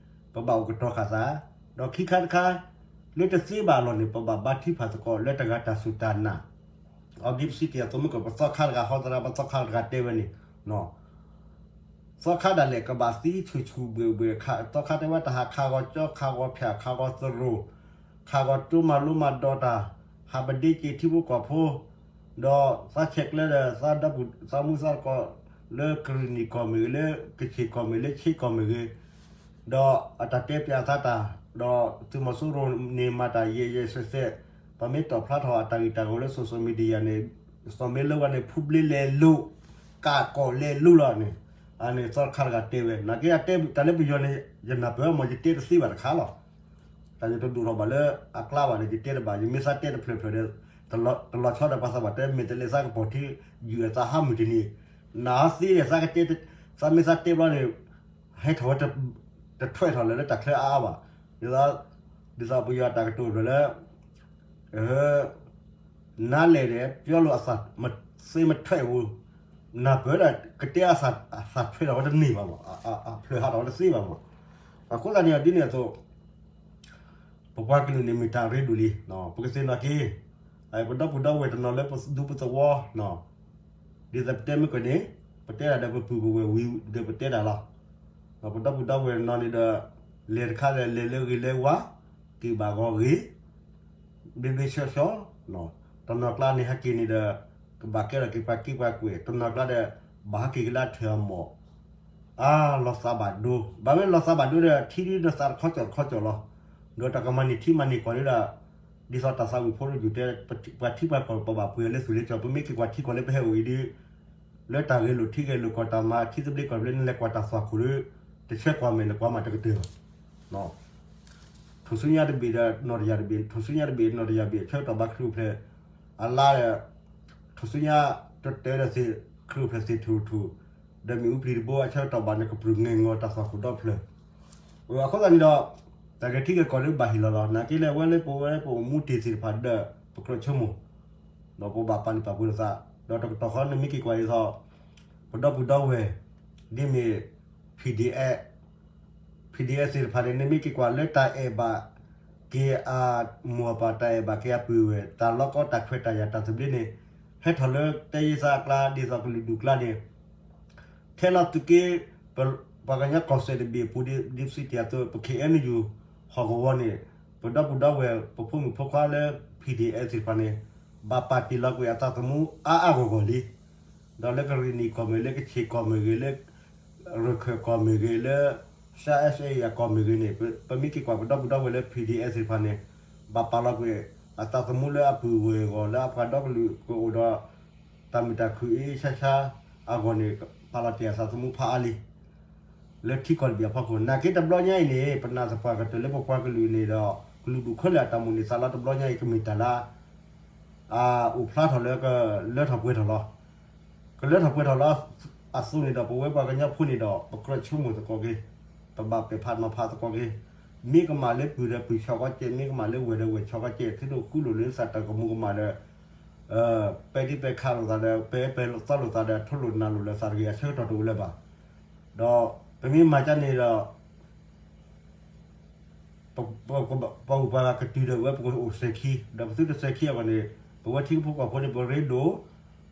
ပဘၣ်အိၣ်ကတီၤဃာ်သး, ဒီးခံခါတခါ လၢတသ့ဘၣ်အလီၢ်န့ၣ် ပဘၣ်ဘါထုကဖၣ်သကိးလၢတဂၤတၢ်စူၢ်တၢ်နာ်, အဂ့ၢ်ပစံးတ့ၢ်အသိးမ့ၢ်ကီး ပသီခါတဂၤဟီသရၣ် ပသီခါတဂၤတဲဝဲန့ၣ် သီခါဒၣ်လဲာ်ကဘၣ်သံဆူၣ်ဆူၣ်ဘှဲၣ်ဘှဲၣ်, သီခါတဲဝဲတၢ်ဟးခးဂီၤကၠီ ခးဂီၤဖၠၣ် ခးဂီၤသရိာ်, ခးဂီၤတိမၤလိမၤဒိးတၢ်, ဟးပဒ့က့ၤထံဖိကီၢ်ဖိ, ဒီးသးဆဲးကျၢဒီးသးဒီပုၢ်သးမုၢ်သးတကီၢ် လၢကရံၣ်နံၣ်ကီၢ်မ့ၢ်ဂ့ၤ လၢကခ့ၣ်ကီၢ်မ့ၢ် လၢခ့ကီၢ်မ့ၢ်ဂ့ၤ, ဒီးအတၢ်တဲပၠးသးတၢ်, ဒီးသုးမီၤစိရိၤန့ၣ်မၤတၢ်ယဲၢ်ယဲၢ်ဆဲးဆဲး, ပမ့ၢ်တီၣ်ဖျါထီၣ်အတၢ်ဂ့ၢ်တၢ်ဂီၤလၢ social media န့ၣ်, စီၤမ့လၢဝါန့ၣ် ဖုဘျ့လဲၤလိာ်, ကးကီၢ်လဲၤလိာ်လီၤန့ၣ်, အန့ၣ်သီတခါတဂၤတဲဝဲ နာ်က့အတဲတၢ်လၢပယီၤန့ၣ် ယနၢ်ပၢၢ်မး ယတဲတသ့ဘၣ်တခါလီၤ. တၢ်ယတဒိၣ်ထီၣ်ဘၣ်လၢအကျါဘၣ်န့ၣ် ယတဲတဘၣ် ယမ့ၢ်သးတဲတဖျၢၣ်ဖျၢၣ်ဒီး တလီၤဆီဒီးပှၤသးဘၣ်တဲ မ့ၢ်တလဲၤသးကပီၤထံ ယုၢ်အသးဟးမုၢ်တနံၤ နသ့ဒီးသးကတဲ သးမ့ၢ်သးတဲဘျီန့ၣ် ဟဲထီၣ်ဝဲ တထွဲထီၣ်လၢၤလၢတၢ်ချၢအါအါဘၣ်. ဒ်သိး ဒ်သိးပယီၤတၢ်ကတိၤဖျၢၣ်လၢ နားလည်တယ် ပြောလို့အသံမ သံမထွက်ဘူး, နၢ်ပၢၢ်ဒီး ကတဲအသံထွဲထီၣ်ဝဲတန့ၢ်ဘၣ်မး, အဖျၢၣ်ဟးထီၣ်ဝဲတသ့ဘၣ်မး. အဃိသတးန့ၣ်ဒ်န့ၣ်အသိး ပပှၤကလုာ်န့ၣ်မ့ၢ်တၢ်ရ့ဒိၣ်လံ, ပကသ့ၣ်နီၣ်က့ၤ ပဒီပုၢ်ဒီဝဲၢ်တနီၤလၢပဒူပသဝီ ဒ်သိးပတဲမ့ၢ်ကန့ၣ် ပတဲဒၣ်ဒီးပပုၢ်ပဝဲၢ်ဝံၤဒီးပတဲဒၣ်လီၤ. ပဒီပုၢ်ဒီဝဲၢ်တနီၤန့ၣ်ဒီး လဲၤတခါဒီးလဲၤလၢဂ့ၤလၢဝါ, က့ၤဘၣ်ဂီၤဂ့ၤ ဘျ့ဘျ့ဆှီဆှီ, တနီၤကျါန့ၣ်ဟဲက့ၤန့ၣ်ဒီး ကဘၣ်ကဲထီၣ်က့ၤပှၤက့ပှၤကွဲး, တနီၤကျါဒီး ဘၣ်ဟဲက့ၤကလၢထၢၣ်အမီၢ်, အါ လီၤသးဘၣ်ဒိ, ဘၣ်မ့ၢ်လီၤသးဘၣ်ဒိဒီး ထံဒ်နသးတခီကၠီၣ်တခီကၠီၣ်လီၤ. ဒီးတၢ်ကမၤန့ၢ်ထံမၤန့ၢ်ကီၢ်ဒ်ဒီး ဒ်သိးတၢ်သးဝံၣ်ဖိတယုၢ်တဲ ပှၤထံပှၤကီၢ်ပဘၣ်ပှ့ၤအီၤလၢသူၣ်လၢကၠီၣ်, ပမ့ၢ်က့ၤကွၢ်ထံကီၢ်လၢပဟဲအိၣ်အံၤဒီး လၢတၢ်ဂဲၤလိာ်ထံဂဲၤလိာ်ကီၢ် တၢ်မၤထံသဘျ့ကီၢ်သဘျ့ နလဲၤကွၢ်တၢ်သွၣ်ခိၣ်ဒီး တဆၢကွၢ်မဲာ်နကွၢ်မးတကတၢၢ်ဘၣ်. ထူၣ်စုညါတဘ့ၣ်ဒီးနီၢ်တယၢ်တဘ့ၣ်, ထူၣ်စုညါတဘ့ၣ်နီၢ်တယၢ်ဘ့ၣ် အဆၢကတီၢ်ဘၣ်ခရံာ်အိၣ်ဖျဲၣ်အလါဒီး ထူၣ်စုညါတတၢၢ်ဒီးသ့ၣ်ခရံာ်အိၣ်ဖျဲၣ်သ့ၣ်ထူၣ်ထူၣ်, ဒီးမ့ၣ်အူပျံၤတဘိအဆၢကတီၢ်ဘၣ်န့ၣ် ကပြုၢ်ငဲၢ်ငီၢ်တၢ်သွၣ်ခိၣ်ဒီဖျၢၣ်. အဃိသတးန့ၣ်ဒီး တၢ်ဂဲၤထံဂဲၤကီၢ်လၢဘၣ်ဟ့ၣ်လီၤလီၤ. နာ်က့လၢအဝဲလၢပဝဲပအိၣ်မူတ့ၢ်သ့ၣ်တဖၣ်ဒီး ပကြၢးဆိကမိၣ် ဒီးပဘၣ်ပာ်လုၢ်ပာ်ပှ့ၤလိာ်သး, ဒီးတကတီၢ်ဃီနမ့ၢ်က့ၤကွၢ်ဒ်သိး ပဒီပုၢ်ဒီဝဲၢ် ဒ်မ့ၢ် PDF, PDF သ့ၣ်တဖၣ်န့ၣ် နမ့ၢ်က့ၤကွၢ်လၢတၢ်အဲၣ်ဘၣ်က့ၤအမိၢ်အပၢ် တၢ်အဲၣ်ဘၣ်က့ၤအပုၢ်ဝဲၢ် တၢ်လီၤကီတၢ်ခွဲးတၢ်ယာ်တၢ်သဘျ့န့ၣ် ဟဲထီၣ်လၢတဲယသးအကျါ ဒ်သိးကလုာ်ဒူၣ်ကျါန့ၣ် ထဲလီၤသုးက့ ပ ပှၤကညီကီၢ်စဲၣ်တဘ့ၣ်အပူၤ ဒ်ပစံးတ့ၢ်အသိး ပ KNU ဟီၣ်ကဝီၤန့ၣ် ပဒီပုၢ်ဒီဝဲၢ် ပဖိမုၣ်ဖိခွါလၢ PDF သ့ၣ်တဖၣ်န့ၣ် ဘၣ်ပာ်တ့ၢ်လီၤကွံာ်အသးသမူအါအါဂီၢ်ဂီၢ်လံ. ဒီးလၢကရ့ၣ်နံၣ်ကီၢ်မ့ၢ်ဂ့ၤ လၢကခ့ၣ်ကီၢ်မ့ၢ်ဂ့ၤ လၢရခၢၣ်ကီၢ်မ့ၢ်ဂ့ၤ လၢ ရှမ်း SSA အကီၢ်မ့ၢ်ဂ့ၤန့ၣ် ပမ့ၢ်က့ၤကွၢ်ပဒီပုၢ်ဒီဝဲၢ်လၢ PDF သ့ၣ်တဖၣ်န့ၣ် ဘၣ်ပာ်လီၤကွံာ်အသးသမူလၢအပုၢ်ဝဲၢ်အဂီၢ် လၢအပှၤဒီကလုာ်ကအိၣ်ဒီး တၢ်မုာ်တၢ်ခုၣ်အ့ၣ်အ့ၣ်ဆါဆါအဂီၢ်န့ၣ် ပာ်လီၤတ့ၢ်အသးသမူဖးအါလံ လၢထံကီၢ်တဘ့ၣ်အဖီခိၣ် နာ်က့တဘျီညါအံၤန့ၣ် ပနာ်သပှၢ်ကတၢၢ်လၢပပှၤကလုာ်န့ၣ်ဒီး ကလုာ်ဒူၣ်ခဲလၢာ်အတၢ်မိၣ်န့ၢ်သးလီတဘျီညါအံၤ ကမ့ၢ်တၢ်လၢ အအိၣ်ဖျါထီၣ်လၢကလၢထီၣ်ပှဲၤထီၣ်လီၤ. ကလၢထီၣ်ပှဲၤထီၣ်လီၤအသိးန့ၣ်ဒီး ပဝဲပှၤကညီဖိန့ၣ်ဒီး ပကြၢးဆိကမိၣ်သကိးက့ၤ, ပဘၣ်ပဲာ်ဖးနီၤဖးသကိးက့ၤ, မ့ၢ်ကမၣ်လၢပုၢ်ဒီးပုၢ်ဆီကီကဲး, မ့ၢ်ကမၣ်လၢဝဲၢ်ဒီးဝဲၢ်ဆီကီကဲး, သုတအိၣ်ဃူလိာ်လၢသးတၢ်ကမူၤကမၣ်ဒီး ပဲာ်ဒ့ပဲာ်ခးလိာ်သးဒီး ပဲာ်ပဲာ်သီလိာ်သးဒီး ထိၣ်လိာ်နၢ်လိာ်လၢသးတဂ့ၤအဆၢကတီၢ်တအိၣ်လၢၤဘၣ်. ဒီးပမ့ၢ်မၤကန့ၣ်ဒီး ပ ပ ပှၤဂုၤပှၤဂၤကတုၤဒီးဝဲပကအိၣ်စဲၤခံ, ဒီးပသုတစဲၤခံအဂီၢ်န့ၣ် ပဝဲထံဖိကီၢ်ဖိန့ၣ် ပရ့ဒိၣ်,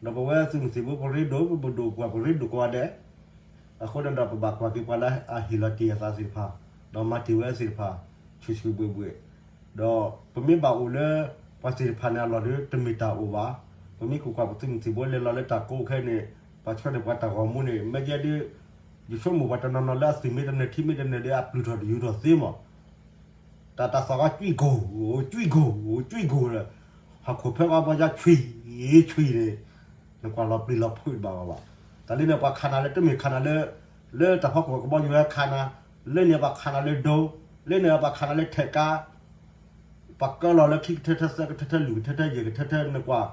ဒီးပဝဲသုးမုၢ်သံၣ်ဘိပရ့ဒိၣ်, ပပဒိၣ်ပှၤပရ့ဒိၣ်ကိးဂၤဒဲး, အဃိန့ၣ်ဒီးပဘၣ်ကွၢ်က့ၤပှၤလၢအဟ့ၣ်လီၤတ့ၢ်အသးသ့ၣ်တဖၣ်, ဒီးမၤတ့ၢ်ဝဲသ့ၣ်တဖၣ် ဆူၣ်ဆူၣ်ဘှ့ၣ်ဘှ့ၣ်, ဒီးပမ့ၢ်ဘၣ်အိၣ်လၢ ပှၤသ့ၣ်တဖၣ်န့ၣ်အလီၢ်ဒီး တမ့ၢ်တၢ်အိၣ်ဘၣ်. ပမ့ၢ်ကကွၢ်ပသုးမုၢ်သံၣ်ဘိလဲၤလီၤလၢတၢ်ကိးခဲအံၤန့ၣ် ပှၤဆီၣ်န့ၢ်ပှၤတၢ်ဂီၤမူန့ၣ် မ့ၢ်ကဲဒ် ယဆိကမိၣ်ပှၤတနီၤနီၤလၢအသုးမ့ၢ်တနၢၤထံမ့ၢ်တနၢၤဒီး အပျုၢ်ထီၣ်တယူၤထီၣ်သ့မး, တၢ်တၢ်သီၣ်ကီးကွံာ်ကိၢ် ကွံာ်ကိၢ် ကွံာ်ကိၢ်ဒီး ဟီၣ်ခိၣ်ဖဲကီးပှၤကီးဆွံ ဆွံန့ၣ် နကွၢ်လီၤပျံၤလီၤဖုးတဘၣ်ဘၣ်ဘၣ်. တၢ်လၢန့ၣ်ပှၤခးနၤလၢတမ့ၢ်ခးနၤလၢ လၢတၢ်ဖီခိၣ်ကဘီယူၤဟဲခးနၤ, လၢန့ၣ်ပှၤခးနၤလၢဒိ, လၢန့ၣ်ပှၤခးနၤလၢထဲးကါ ပှၤကၢလီၤလၢခံကထၢထၢသၢကထၢထၢလွံၢ်ကထၢထၢယဲၢ်ကထၢထၢနကွၢ်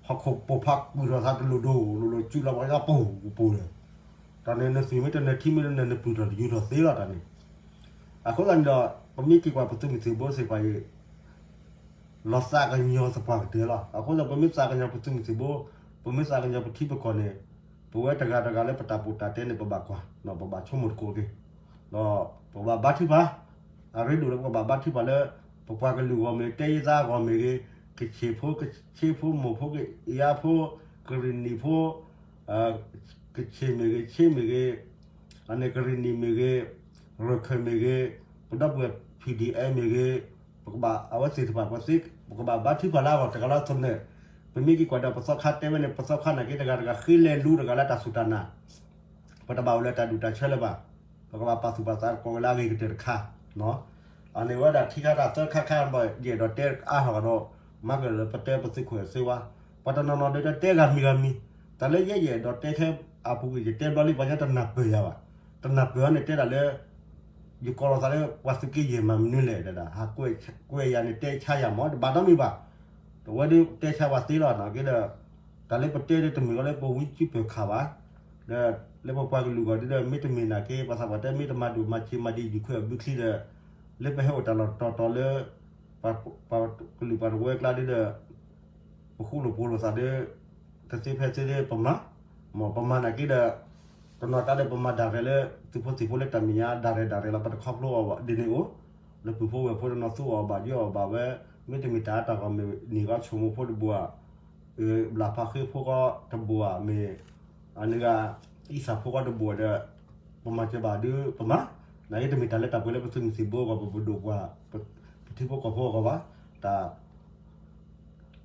ဟီၣ်ခိၣ်ပိာ်ဖးကွံာ်ထီၣ်သးတလိၣ်ဒိၣ်လိၣ်လိၣ် စုလီၤပှၤကညီပိာ်ပူၤဒီး တၢ်န့ၣ်နသုးမ့ၢ်တနၢၤထံမ့ၢ်တနၢၤ နပျုၢ်ထီၣ်တယူၤထီၣ်သ့လီၤတၢ်န့ၣ်. အဃိသတးန့ၣ်ဒီး ပမ့ၢ်က့ၤကွၢ်ပသုးမုၢ်သံၣ်ဘိသ့ၣ်တဖၣ်အံၤ လီၤသးကညီၤသပှၢ်ကတၢၢ်လီၤ. အဃိသတးပမ့ၢ်သးကညီၤပသုးမုၢ်သံၣ်ဘိ, ပမ့ၢ်သးကညီၤပထံပကီၢ်န့ၣ် ပဝဲတဂၤတဂၤလၢပတၢ်ပီးတၢ်တဲန့ၣ် ပဘၣ်ကွၢ်, ပဘၣ်ဆိကမိၣ်သကိးက့ၤ, ဒီးပကဘၣ်ဘါထုကဖၣ်, အရ့ဒိၣ်လၢပကဘၣ်ဘါထုကဖၣ်လၢ ပပှၤကလုာ်အဂီၢ်မ့ၢ်ဂ့ၤ, တဲယသးအဂီၢ်မ့ၢ်ဂ့ၤ, ကဆ့ၣ်ဖိ, ကဆ့ဖိ, မိၢ်ဖိ, ကယါဖိ, ကရ့ၣ်နံၣ်ဖိ, ကဆ့ၣ်မ့ၢ်ဂ့ၤ, ဆ့မ့ၢ်ဂ့ၤ, အန့ၣ်ကရ့ၣ်နံၣ်မ့ၢ်ဂ့ၤ, ရခၢၣ်မ့ၢ်ဂ့ၤ, ပဒီပုၢ်ဝဲၢ် ဖံၣ်ဒံၣ်အဲၣ်မ့ၢ်ဂ့ၤ, ပကဘၣ်အဝဲသ့ၣ်တဖၣ် ပသ့ ပကဘၣ်ဘါထုကဖၣ်လၢအဂီၢ်တဂၤလၢအသနၢၣ်, ပမ့ၢ်က့ၤကွၢ်ဒီးပသီခါတဲဝဲန့ၣ် ပသီခါနာ်က့တဂၤတဂၤဃ့လဲၤလူတဂၤလၢတၢ်စူၢ်တၢ်နာ်, ပတဘၣ်အိၣ်လၢတၢ်ဒူၣ်တၢ်ဆၢလၢၤဘၣ်, ပကဘၣ်ပာ်သူၣ်ပာ်သးသကိးဝဲလၢအဂ့ၤကတၢၢ်တခါ, အန့ၣ်ဝဲဒၣ်ခံခါတၢ်သၢခါခါဘၣ် ယအဲၣ်ဒိးတဲအါထီၣ်ဒီး မၤကဒီးပတဲပသုးခိၣ်အဲၣ်စ့ဝါ, ပှၤတနီၤနီၤဒီးတဲဂၤမံၤဂၤမံၤ, တၢ်လၢယဲယအဲၣ်ဒိးတဲခဲ အပူၤကွံာ်ယတဲဘျီလံ ပှၤကညီတနၢ်ပၢၢ်ယၤဘၣ်. တနၢ်ပၢၢ်န့ၣ်တဲဒၣ်လၢ ယကိးလီၤသးလၢပှၤသုးက့ယဲၢ်မၤမနုၤလဲၣ်ဒၣ်, ဟးကွဲးယၤန့ၣ်တဲဆါယၤမး တဘၣ်နီတမံၤဘၣ်. အဝဲဒၣ်တဲဆါပှၤသ့လီၤ နာ်က့ဒီး တၢ်လၢပတဲဒၣ်တမ့ၢ်လီၤလၢပဝံစုပၢၢ်ခးဘၣ်. ဒီးလၢပပှၤကလုာ်ဂီၢ်ဒ်ဒီး မ့တမ့ၢ်နာ်က့ ပှၤသးပှၢ်တဲ မ့ၢ်တမၤဒိၣ်မၤဆံးမၤဒံး ယူၤခွဲးအဘုချံဒီး လၢပဟဲအိၣ်တၢ်လီၢ်တတီၤတီၤလၢ ပှၤကလုာ်ပှၤတဝၢကျါဒ်ဒီး ပဃူလိာ်ဖိးလိာ်သးဒီး တသ့ဖဲသ့ဒီးပမၤ, မ်ပမၤနာ်က့ဒီး တနီၤကျါဒီးပမၤဒၣ်ရဲၣ်လၢ သုးဖိသံၣ်ဖိလၢတၢ်မဲာ်ညါဒၣ်ရဲၣ်ဒၣ်ရဲၣ်လီၤ ပတခီဖျိအီၤဒ်န့ၣ်အိၣ်, လၢပုၢ်ဖိဝဲၢ်ဖိတနီၤသူအီၤဘၣ်ဒ်အီၤဘၣ်ဝဲ, မ့တမ့ၢ်တၢ်အတၢ်ဂီၤမ့ၢ်န့ၢ်ဂီၤဆိမိၣ်ဖိတဘိဧါ, ဘျၣ်ဖးဃ့ဖိဃီတဘိဧါ မ့ၢ် အန့ၣ်ဂ့ၤ အံသၣ်ဖိဃီတဘိဒီး ပမၤစၢၤဘၣ်ဒုးပမၤ, နာ်က့တမ့ၢ်တၢ်လၢတၢ်ပှဲၤလၢပသုးမုၢ်သံၣ်ဘိအဂီၢ် ပပဒိၣ်ပှၤ ပထံဖိကီၢ်ဖိအဂီၢ်ဘၣ်, တၢ်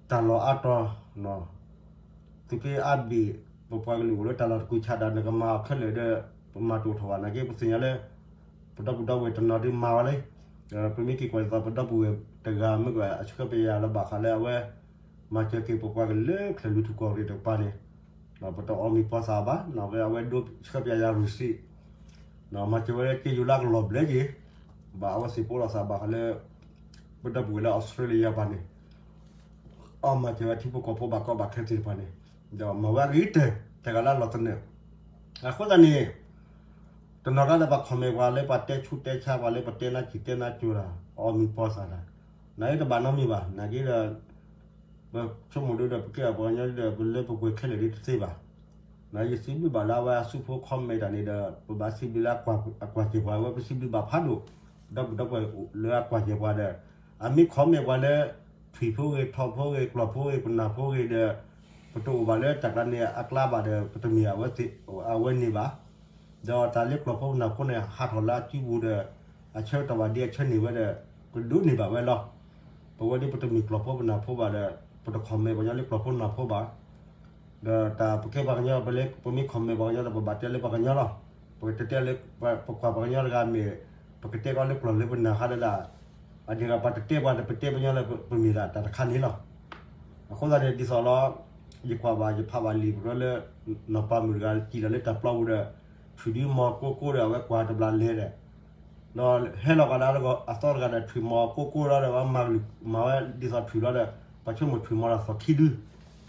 တၢ်လီၢ်အါတီၤ သုးက့အါဘ့ၣ် ပပှၤကလုာ်အိၣ်လၢတၢ်လီၢ်တကူၣ်ဆးဒၣ် နကမၤအီၤခဲလၢာ်ဒီး ပမၤတအိၣ်ထီၣ်ဘၣ် နာ်က့ပသ့ၣ်ညါလၢ ပဒီပုၢ်ဒီဝဲၢ်တနီၤဒုးမၤဝဲလံ, ပမ့ၢ်က့ၤကွၢ်ဒ်သိးပဒီပုၢ်ဝဲၢ်တဂၤမ့ၢ်ကွၢ် အဆှၢပယၤလၢဘၣ်ဃးလၢအဝဲ မၤစၢၤက့ၤပပှၤကလုာ်လၢချၢၣ်လွံၢ်ထူၣ်ကီၢ်ရ့ၣ်တကပၤန့ၣ်, ပတအီၣ်မံၤပီသးဘၣ်, အဝဲဒိဆှၢပယၤယၤရူၤစံး မၤစၢၤဝဲလၢက့ယိၤလၢကလီၢ်ဘျဲၣ်က့ၤ, ဘၣ်အဝဲသ့ၣ်ပိလီၤသးဘၣ်ဃးလၢ ပဒီပုၢ်ဝဲၢ်လၢအီစထြ့လယါပၤန့ၣ် အီၣ်မၤစၢၤဝဲထံဖိကီၢ်ဖိဘၣ်ကီဘၣ်ခဲသ့ၣ်တဖၣ်န့ၣ်, ဒီးမၤဝဲအဂ့ၤကတၢၢ် တဂၤလၢအလီၤသနၢၣ်, အဃိသတးန့ၣ် တနီၤကျါဒီးပှၤ comment ပှၤလၢပှၤတဲဆူးတဲဆါပှၤလၢပတဲနါစံၣ်တဲနါစိၤတၢ် အီၣ်မံၤပီသးတၢ်, နာ်က့တဘၣ်နီတမံၤဘၣ် နာ်က့ဒီး ပဆိကမိၣ်ဒ်ဒီး ပကဲပှၤကညီဒီး ပလၢပပှဲၤခဲလၢာ်ဒ်တသ့ဘၣ်. ယစံးဘျုးဘၣ်လၢအဝဲအစုဖိ comment တၢ်န့ၣ်ဒီး ပဘၣ်စံးဘျုးလၢအကွၢ်စၢၤပှၤ အဝဲပစံးဘျုးဘၣ်ဖးဒိၣ် ဒီပုၢ်ဒီဝဲၢ်လၢအကွၢ်စၢၤပှၤဒီး အမ့ၢ် comment ပှၤလၢ ထွံၣ်ဖိဂ့ၤ ထီၣ်ဖိဂ့ၤ ကျီၢ်ဖိဂ့ၤ ပနၢ်ဖိဂ့ၤဒီး ပတအိၣ်ဘၣ်လၢတၢ်ကျါန့ၣ်အကျါဘၣ်ဒီး ပတမ့ၢ်အဝဲန့ၣ်ဘၣ်. ဒီးတၢ်လၢကျီၢ်ဖိပနၢ်ဖိန့ၣ် ဟးထီၣ်လၢအစုပူၤဒီး အဆၢကတီၢ်ဘၣ်ဒ်အဆၢန့ၢ်ဝဲဒီး ကဒိးန့ၢ်ဘၣ်ဝဲလီၤ. ပဝဲဒ်ပတမ့ၢ်ကျီၢ်ဖိပနၢ်ဖိဘၣ်ဒီး ပတ comment ပှၤကညီလၢကျီၢ်ဖိနၢ်ဖိဘၣ်. ဒီးတၢ်ပကဲပှၤကညီ ပမ့ၢ် comment ပှၤကညီဒီး ပဘၣ်တဲလၢပှၤကညီလီၤ. ပကတဲလၢ ပကွၢ်ပှၤကညီတဂၤမ့ၢ် ပကတဲကီလၢကျီၢ်လၢပနၢ်ဃါဒီး အန့ၣ်ဂ့ၤ ပှၤတတဲပှၤဒီး ပတဲပှၤကညီလၢပမ့ၢ်ဒၣ်တၢ်တခါန့ၣ်လီၤ. အဃိသတးန့ၣ် ဒ်သိးလီၤ ယကွၢ်ဘၣ် ယဖးဘၣ်လံာ်ပရၢလၢ နီၢ်ပၤမုၣ်တဂၤ စံၣ်လီၤလၢတၢ်ပျီပူၤဒီး ထွံၣ်ဒုမီၤကိၢ်ကိၢ်ဒီး အဝဲကွၢ်တဘျီလဲၤဒီး ဒီးဟဲလီၤကဒီးအသီတဂၤဒီး ထွံၣ်မီၤကိၢ်ကိၢ်လီၤဒီး အဝဲမၤကလုၢ်မၤဝဲဒ်သိးထွံၣ်လီၤဒီး ပှၤဆိကမိၣ်ထွံၣ်မီၤဒီးသီၣ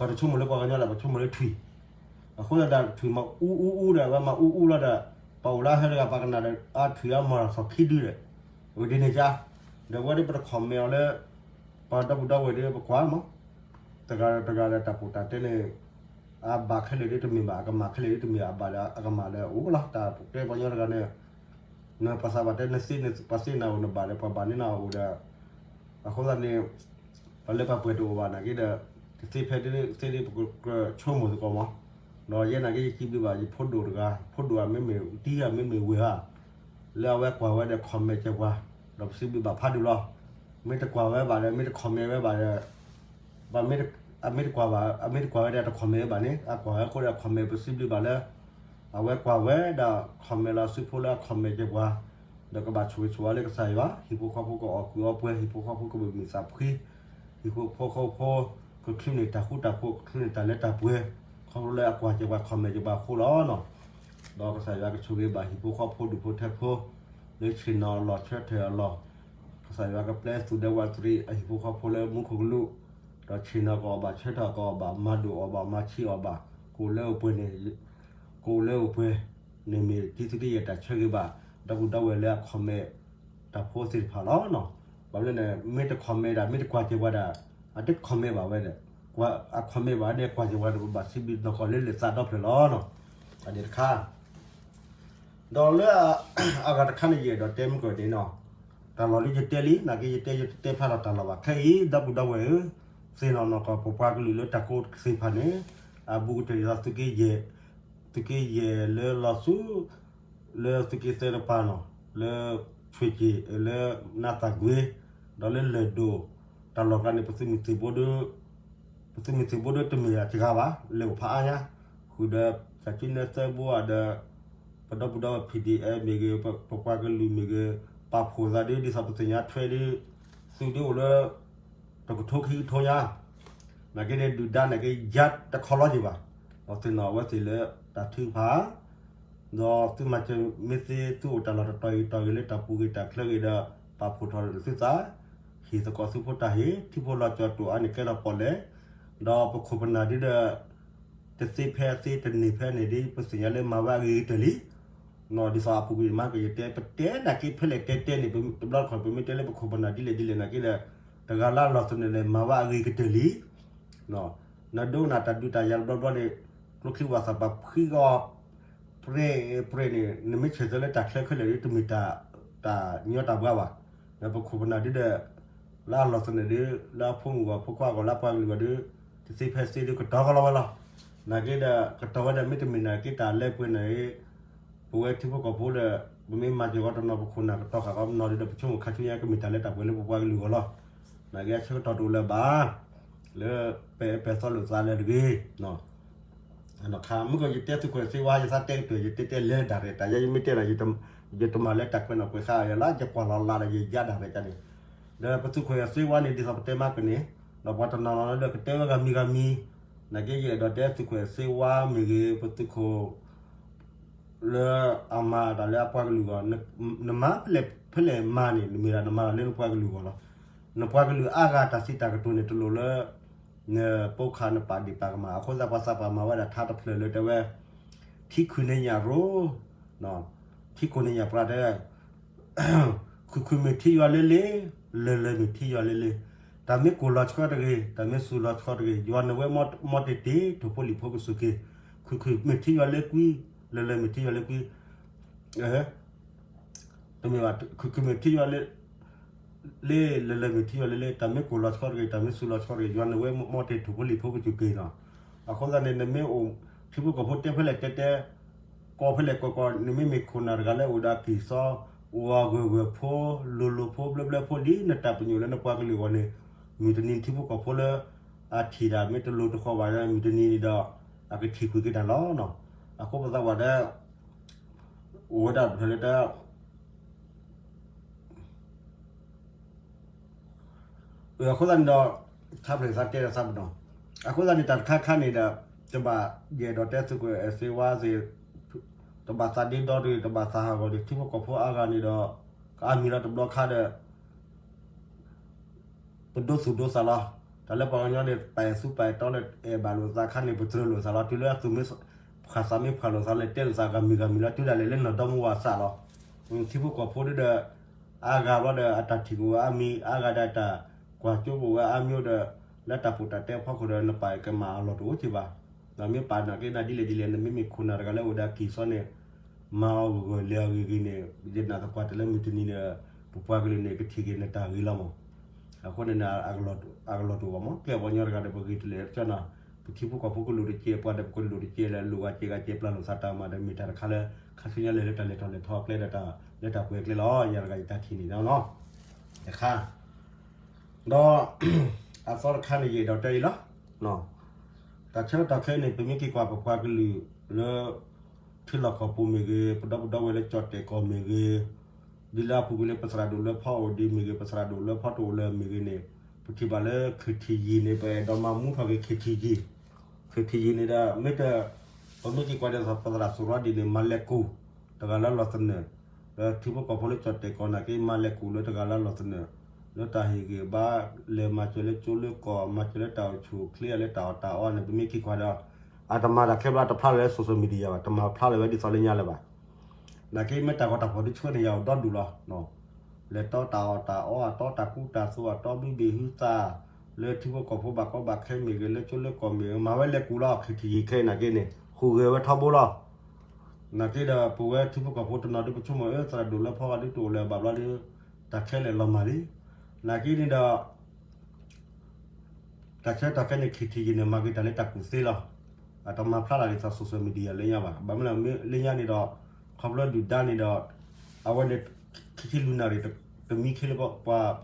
်ခံဒု, ပှၤတဆိကမိၣ်လၢပှၤကညီဒီး ပှၤဆိကမိၣ်လၢထွံၣ် အဃိသတးဒီးထွံၣ်မီၤအူအူအူဒီး အဝဲမၤအူအူလီၤဒီး ပှၤအိၣ်လၢဟဲတဂၤပှၤကနၣ်ဒီး အထွံၣ်အမီၤဒီးသီၣ်ခံဒုဒီး ဝဲဒ်န့ၣ်ကါ, ဒီးဝဲဒ်ပတ comment အီၤလၢ ပှၤဒီပုၢ်ဒီဝဲၢ်ဒ်ပကွၢ်မး တဂၤဒီးတဂၤဒီးတၢ်ပူၤတၢ်တဲန့ၣ် အဘၣ်ခဲလၢာ်ဒ်တမ့ၢ်ဘၣ် အကမၣ်ခဲလၢာ်ဒ်တမ့ၢ်ဘၣ် အဘၣ်ဒီးအကမၣ်ဒီးအိၣ်လီၤ တၢ်ပကဲပှၤကညီတဂၤန့ၣ် နပှၤသးပှၢ်တဲနသ့နပှၤသ့နၤအိၣ်နဘၣ်ဒီးပှၤဘၣ်န့ၢ်နၤအိၣ်ဒီး အဃိသတးန့ၣ် ပှၤလၢပှၤပှဲၤတအိၣ်ဘၣ်နာ်က့ဒီး တသ့ဖဲသ့ဒ်ပကဆိကမိၣ်သကိးမး, ဒီးယဲနာ်က့ယစံးဘျုးဘၣ် ယဖိဒိၣ်တဂၤ ဖိဒိၣ်ဧါမ့မ့ၢ်တံၤဧါမ့မ့ၢ်ဝဲဧါ လၢအဝဲကွၢ်ဝဲဒီး comment ကဲပှၤ, ဒီးပစံးဘျုးဘၣ်ဖးဒိၣ်လီၤ. မ့ၢ်တကွၢ်ဝဲဘၣ်ဒီး မ့ၢ်တ comment ဝဲဘၣ်ဒီး ဘၣ်မ့ၢ်တကွၢ်ဝဲဒီးတ comment ဘၣ်န့ၣ် အကွၢ်ဝဲအဃိဒီး comment ပစံးဘျုးဘၣ်လၢ အဝဲကွၢ်ဝဲဒီး comment လၢအစုဖိလၢအ comment ကဲပှၤ, ဒီးကဘၣ်ဆိၣ်ဂ့ၤဆိၣ်ဝါလၢကစၢ်ယွၤ ဟံၣ်ဖိဃီဖိကအီၣ်ကုၢ်အီပှဲၤ ဟံၣ်ဖိဃီဖိကဘၣ်မုာ်သးဖှံ, ဟံၣ်ဖိဃီဖိ ကချုးန့ၢ်တၢ်ဃူတၢ်ဖိး ကချုးန့ၢ်တၢ်လၢတၢ်ပှဲၤ ခီဖျိလၢအကွၢ်ကဲပှၤ comment ကဲပှၤအဃိလီၤနီၤ. ဒီးကစၢ်ယွၤကဆိၣ်ဂ့ၤဘၣ်ဟံၣ်ဖိဃီဖိဒူၣ်ဖိထၢဖိ လၢဆ့ၣ်နီၤအလီၢ်ဆၢထၢၣ်အလီၢ်, ကစၢ်ယွၤကပျဲသူၣ်ဒဲဝးတရံးအဟံၣ်ဖိဃီဖိလၢမူခိၣ်ကလူး, ဒီးဆ့ၣ်နီၤကအီၣ်ဘၣ်ဆၢထၢၣ်ကအီၣ်ဘၣ်မၤဒိၣ်အီၣ်ဘၣ်မၤဆံးအီၣ်ဘၣ်, ကအိၣ်လၢအိၣ်ပှဲၤန့ၣ် ကအိၣ်လၢအိၣ်ပှဲၤန့ၣ်မ့ၢ်တံၤသကိးယဲၢ်တၢ်ဆၢဂ့ၤဘၣ် ဒီပုၢ်ဒီဝဲၢ်လၢအ comment တၢ်ဖိသ့ၣ်တဖၣ်လီၤ. ဘၣ်မနုၤလဲၣ်န့ၣ် မ့ၢ်တ comment ဒၣ် မ့ၢ်တကွၢ်ကဲပှၤဒၣ် အတ comment ဘၣ်ဝဲဒီး အ comment ဘၣ်ဒီးကွၢ်ကဲပှၤဒီး ပဘၣ်စံးဘျုးနီၢ်ကီၢ်လၢလၢသးဒီဖျၢၣ်လီၤ. အန့ၣ်တခါ ဒီးလၢအဂၤတခါန့ၣ် ယအဲၣ်ဒိးတဲမုၢ်ကီၢ်န့ၣ်နီၤ, တၢ်လီၢ်လၢယတဲလံ နာ်က့ယတဲယတတဲဖျါထီၣ်တၢ်လီၢ်ဘၣ်ခဲအံၤ ဒီပုၢ်ဒီဝဲၢ်ဧၢ, သ့ၣ်နီၣ်နီၢ်ကီၢ်ပပှၤကလုာ်လၢတၢ်ကိးသ့ၣ်တဖၣ်န့ၣ် အဘူးကတၢၢ်ဒ်သိးသုးက့ယဲၢ် သုးက့ယဲၢ်လၢလီၤဆူ လၢသုးက့သၢတပၤနီၤ, လၢ ဆွေကျိန် လၢနါသၣ်ကွ့ ဒီးလၢလၢၢ်ဒိၣ် တၢ်လီၢ်ကျါန့ၣ် ပသုးမုၢ်သံၣ်ဘိဒီး ပသုးမုၢ်သံၣ်ဘိဒီးတမ့ၢ်အတဂၤဘၣ် လဲၤအိၣ်ဖးအါညါ, ဃုာ်ဒီး တၢ်စုနဲသၢဘိဒီး ပဒီပုၢ်ဒီဝဲၢ် P D F မ့ၢ်ဂ့ၤ ပပှၤကလုာ်မ့ၢ်ဂ့ၤ ပာ်ဖှိၣ်သးဒ် ဒ်သိးပသ့ၣ်ညါထွဲဒ် သုးဒ်အိၣ်လၢ တကထိခံကထိညါ နာ်က့န့ၣ် ဒုၣ်ဒါနာ်က့ ယါတခီလီၤက့ၤဘၣ်, ဒီးသ့ၣ်နီၣ်အဝဲသ့ၣ်လၢ တၢ်ထုကဖၣ်, ဒီးသုမၤစၢၤမ့ၢ်သ့ သုအိၣ်တၢ်လီၢ်တတီၤဂ့ၤတီၤဂ့ၤလၢတၢ်ပူၤဂ့ၤတၢ်ချၢဂ့ၤဒီး ပာ်ဖှိၣ်ထီၣ်သုသး, ဟ့ၣ်သကိးသုဖိတၢ်ဟ့ၣ် ထံဖိလီၤစှၤတိၢ်အါန့ၣ်ကဲထီၣ်ပီၣ်လဲၣ်, ဒီးပခိၣ်ပနၢ်ဒ်ဒီး တသ့ဖဲသ့တန့ၢ်ဖဲန့ၣ်ဒ် ပသ့ၣ်ညါလၢမၤဝဲအဂ့ၤကတၢၢ်လံ. ဒ်သိးအပူၤကွံာ်မးကယတဲ ပတဲနာ်က့ဖဲလဲၣ်တဲတဲန့ၣ် တဘျီတခီၣ်ပမ့ၢ်တဲလၢပခိၣ်ပနၢ်ဒ်လဲၣ်ဒ်လဲၣ်နာ်က့ဒီး တဂၤလၢအလီၢ်သနၢၣ်လဲၣ်မၤဝဲအဂ့ၤကတၢၢ်လံ. နဒိကနၣ်တၢ်ဒုးတၢ်ယၤတဘျီဘျီန့ၣ် ကျိချံဝၣ်သၣ်ပှၢ်ဖှံဂီၤ ပြဲပြဲန့ၣ် နမ့ၢ်ဆဲးသၢလၢတၢ်ချၢခဲလၢာ်ဒ်တမ့ၢ်တၢ် တၢ်ညီတၢ်ဘှါဘၣ်. ဒီးပခိၣ်ပနၢ်ဒ်ဒီး လၢအလီၢ်သနၢၣ်ဒ် လၢအဖိမုၣ်ဂီၢ်ဖိခွါဂီၢ်လၢအပှၤကလုာ်ဂီၢ်ဒီး တသ့ဖဲသ့ဒ်ကတီၤကလီၤဝဲလီၤ. နာ်က့ဒီး ကတီၤဝဲဒီးမ့တမ့ၢ်နာ်က့တၢ်လဲၤပှဲၤန့ၣ် ပဝဲထံဖိကီၢ်ဖိဒီး ပမ့ၢ်မၤစၢၤဂီၤတနီၤ ပခိၣ်နၢ်ကတီၤဃာ်ဂီၤပနီၤဒ်ဒီး ပဆိကမိၣ်ခါဆူညါကမ့ၢ်တၢ်လၢတၢ်ပှဲၤလၢပပှၤကလုာ်ဂီၢ်လီၤ. နာ်က့အဆၢကတီၢ်တအိၣ်လၢၤဘၣ် လၢပဲာ်ပဲာ်သီလိာ်သးလၢတဂ့ၤ မုၢ်ကီၢ်ယတဲသုးခိၣ်စ့ဝါ ယသးတဲကတၢၢ် ယတဲတဲလၢဒၣ်ရဲၣ် တၢ်ယဲယမ့ၢ်တဲဒီး ယတမၤလၢတၢ်ကွဲးနီၣ်ကွဲးဃါယလီၤ ယကွၢ်လီၤလးဒီးယယါဒၣ်ရဲၣ်ကန့ၣ်, ဒီးပသုးခိၣ်စ့ဝါန့ၣ် ဒ်သိးပတဲမးကန့ၣ် ဒီးပှၤတနီၤနီၤဒီးကတဲဝဲဂၤမံၤဂၤမံၤ, နာ်က့ယအဲၣ်ဒိးတဲသုးခိၣ်စ့ဝါမ့ၢ်ဂ့ၤ ပသုးခိၣ် လၢအမၤတၢ်လၢအပှၤကလုာ်ဂီၢ်, နမၤဖဲလဲၣ်ဖဲလဲၣ်မၤန့ၣ် နမ့ၢ်ဒၣ်နမၤတၢ်လၢနပှၤကလုာ်ဂီၢ်လီၤ. နပှၤကလုာ်အါဂၤတၢ်စံးတၢ်ကတိၤန့ၣ် တလိၣ်လၢ နပိာ်ခါနပာ်ဒ့ၣ်ပာ်ကမၣ် အဃိသတးပှၤသးပှၢ်မၤဝဲဒၣ်ထါတဖျၢၣ်လၢတဲဝဲ ထံခုၣ်န့ၢ်ညၣ်ရိ ထံခိၣ်န့ၢ်ညၣ်ပြါတဲ ခုၣ်ခုၣ်မ့ၢ်ထံယွၤလၢလ့, လၢၢ်လၢၢ်မ့ၢ်ထံယွၤလၢလ့, တၢ်မ့ၢ်ကိၢ်လီၤဆှီတဂ့ၤ, တၢ်မ့ၢ်စူၤလီၤဆှီတဂ့ၤ, ယွၤနဝဲမီတ့ၢ်တ့ၢ် ထိၣ်ဖိလံၣ်ဖိကစူၢ်က့ၤ, ခုၣ်ခုၣ်မ့ၢ်ထံယွၤလၢကွံ, လၢၢ်လၢၢ်မ့ၢ်ထံယွၤလၢကွံ, တမ့ၢ်ဘၣ် ခုၣ်ခုၣ်မ့ၢ်ထံယွၤလၢ လ့, လၢၢ်လၢၢ်မ့ၢ်ထံယွၤလၢလ့, တၢ်မ့ၢ်ကိၢ်လီၤဆှီတဂ့ၤ, တၢ်မ့ၢ်စူၤလီၤဆှီတဂ့ၤ, ယွၤနဝဲမီတ့ၢ်ထိၣ်ဖိလံၣ်ဖိကစူၢ်က့ၤလီၤ. အဃိသတးန့ၣ် နမ့ၢ်အိၣ် ထံဖိကီၢ်ဖိတဲဖဲလဲၣ်တဲတဲ, ကီၢ်ဖဲလဲၣ်ကီၢ်ကီၢ် နမ့မ့ၢ်ခိၣ်နၢ်တဂၤလၢအိၣ်ဒီးအကံၢ်စီ အိၣ်အဂၢၢ်ဂၢၢ်ဖိ လိၤလိၤဖိ ဘျၢဘျၢဖိ ဒ်နတၢ်ပညိၣ်လၢနပှၤကလုာ်အဂီၢ်န့ၣ်, မုၢ်တနံၤထံဖိကီၢ်ဖိလၢ အထံၣ်တၢ်မ့ၢ်တလိၤတဃီၤဘၣ် မုၢ်တနံၤန့ၣ်ဒီး အကထံၣ်ကွံာ်က့ၤတၢ်လီၤ. အဃိပသးဝဲဒၣ် အိၣ်ဝဲဒၣ်တဖျၢၣ်လၢတၢ် အဃိသတးန့ၣ်ဒီး ထါဖျၢၣ်သးတဲဒီးသးပနီၣ်, အဃိသတးန့ၣ် တၢ်တခါခါန့ၣ်ဒီး တဘၣ်ယအဲၣ်ဒိးတဲသုးခိၣ်စ့ဝါသ့ၣ်, တဘၣ်သးဒ့ဒီတဂ့ၤ, တဘၣ်သးဟးဂီၤတဂ့ၤ, ထံဖိကီၢ်ဖိအါဂၤန့ၣ်ဒီး ကအါမံၤလီၤတဘျီခါဒီး ပဒိသူၣ်ဒိသးလီၤ. တၢ်လၢပှၤကညီန့ၣ် ပာ်အဲၣ်သူပာ်အဲၣ်တီလၢအဲၣ်ဘၣ်လိာ်သးခါန့ၣ် ပတြၢၤလိာ်သးလီၤ. တုၤလၢအသူၣ်မ့ၢ်ဖှၣ်သးမ့ၢ်ဖှၣ်လိာ်သးန့ၣ် တဲလိာ်သးဂၤမံၤဂၤမံၤလီၤ. တုၤဒၣ်လဲာ်လၢနီၢ်ဒီမါဝၤအသးလီၤ. ထံဖိကီၢ်ဖိဒ်ဒီး အါဂၤဘျီဒီး အတၢ်ထံၣ်ကအိၣ်ဝဲအါမံၤ, အါဂၤဒီးတၢ်ကွၢ်ကၠိကအိၣ်ဝဲအါမံၤဒီး လၢတၢ်ပူၤတၢ်တဲအဖီခိၣ်ဒီး နပာ်ကမၣ်အလီၢ်တအိၣ်က့ဘၣ်. နမ့ၢ်ပာ်နာ်က့နၤဒ်လဲၣ်ဒ်လဲၣ် နမ့မ့ၢ်ခိၣ်နၢ်တဂၤလၢအိၣ်ဒီးအကံၢ်စီန့ၣ် မၤအီၤဂီၢ်ဂီၢ်လဲၤအီၤဂ့ၤဂ့ၤန့ၣ် ယနာ်သပှၢ်တၢ်လၢမုၢ်တနံၤန့ၣ် ပပှၤကလုာ်န့ၣ် ကထံၣ်က့ၤနတၢ်ဂ့ၤလီၤမး. အဃိန့ၣ် အကလီၤတိာ်ဘၣ်မး ကျဲပှၤကညီတဂၤဒီး ပဂ့ၤတလဲၤတကၠီနီၤ, ပထံဖိကီၢ်ဖိကလိၣ်တကဲး ပှၤဒီးပကလိၣ်တကဲးလၢ လိၣ်ဂၤကဲးဂၤကဲးပျၢ်လိာ်သးတၢ်မၤဒီး မ့ၢ်တၢ်တခါလၢ ခါဆူညါလဲၤလၢတၢ်လဲၤထီၣ်လဲၤထီကျဲဒီးတၢ်လၢတၢ်ပှဲၤကျဲလီၤ. ယၤတဂၤယတၢ်ထံၣ်န့ၣ်လီၤ. တခါ ဒီး အသီတခါန့ၣ် ယအဲၣ်ဒိးတဲအံၤလီၤ. တၢ်ဆၢကတီၢ်ခဲအံၤန့ၣ် ပမ့ၢ်က့ၤကွၢ်ပပှၤကလုာ်လၢ ထံလီၢ်ကီၢ်ပူၤမ့ၢ်ဂ့ၤ, ပဒီပုၢ်ဒီဝဲၢ်လၢကၠီၣ်တဲၣ်ကီၢ်မ့ၢ်ဂ့ၤ, ဒ်လၢအပူၤကွံာ်လၢပသရၣ်ဒိၣ်လၢဖီအိၣ်ဒံးမ့ၢ်ဂ့ၤ, ပသရၣ်ဒိၣ်လၢဖီတအိၣ်လၢၤမ့ၢ်ဂ့ၤန့ၣ်, ပထံၣ်ဘၣ်လၢ ခ့ၣ်ထံၣ်ယံၤ န့ၣ် ပအဲၣ်ဒိးမၤမူထီၣ်က့ၤ ခ့ၣ်ထံၣ်ယံၤ, ခ့ၣ်ထံၣ်ယံၤန့ၣ်ဒီး မ့ၢ်တ ပမ့ၢ်က့ၤကွၢ်ဒီးပသရၣ်သူၣ်ရီဒံးန့ၣ် မၤလဲၤကူၣ် တဂၤလၢလီၢ်သနၢၣ်, ဒီးထံဖိကီၢ်ဖိလၢကၠီၣ်တဲၣ်ကီၢ်နာ်က့ မၤလဲၤကူၣ်လၢတဂၤလၢလီၢ်သနၢၣ်, လၢတၢ်ဟ့ၣ်ဂံၢ်ဘါ, လဲၤမၤစၢၤလၢကၠိလၢကီၢ်, မၤစၢၤလၢတၢ်အိၣ်ဆူၣ်အိၣ်ချ့ လၢတၢ်အီၣ်တၢ်အီန့ၣ် ပမ့ၢ်က့ၤကွၢ်ဒီး အတမၤတၢ်ခဲဘျီ တဖျါလၢ social media ဘၣ်, တမၤဖျါလၢၤဝဲဒ်သိးလၢညါလၢၤဘၣ်. နာ်က့မ့ၢ်တၢ်ဂီၤတၢ်ဖီၣ်ဒ်ဆှၢန့ၣ် ယၤအိၣ်ဒီဒူၣ်လီၤ. လဲၤတီတၢ်အီၣ်တၢ်အီ အတီတၢ်ကူတၢ်သိး အတီဘံၣ်ဘ့ၣ်ဟုသး, လၢထံဖိကီၢ်ဖိဘၣ်ကီဘၣ်ခဲမ့ၢ်ဂ့ၤ, လၢကၠိလၢကီၢ်မ့ၢ်ဂ့ၤ, မၤဝဲလဲၤကူၣ်လီၤ. ခ့ၣ်ထံၣ်ယံၤခဲအံၤနာ်က့န့ၣ် ဟူးဂဲၤဝဲထီဘိလီၤ. နာ်က့ဒီး ပဝဲထံဖိကီၢ်ဖိတနီၤဒ်ပဆိကမိၣ် အၢ သရၣ်ဒိၣ်လၢဖီဂၤဒ်တအိၣ်လၢၤဘၣ်ဘျီဒီး တၢ်ခဲလၢာ်လီၤမၢ်လံ. နာ်က့န့ၣ်ဒီး တၢ်ဆၢကတီၢ်ခဲအံၤန့ၣ် ခ့ၣ်ထံၣ်ယံၤန့ၣ် မၤက့ၤတၢ်လၢတၢ်ကူၣ်သ့လီၤ. အတမၤဖျါလၢ်ဒ်သိး social media လၢညါဘၣ်. ဘၣ်မနုၤလၢညါန့ၣ်ဒီး ခီဖျိဒုၣ်ဒါန့ၣ်ဒီး အဝဲန့ၣ် ခံဆံလွံၢ်နၣ်ရံၣ် တမံခ့လၢပ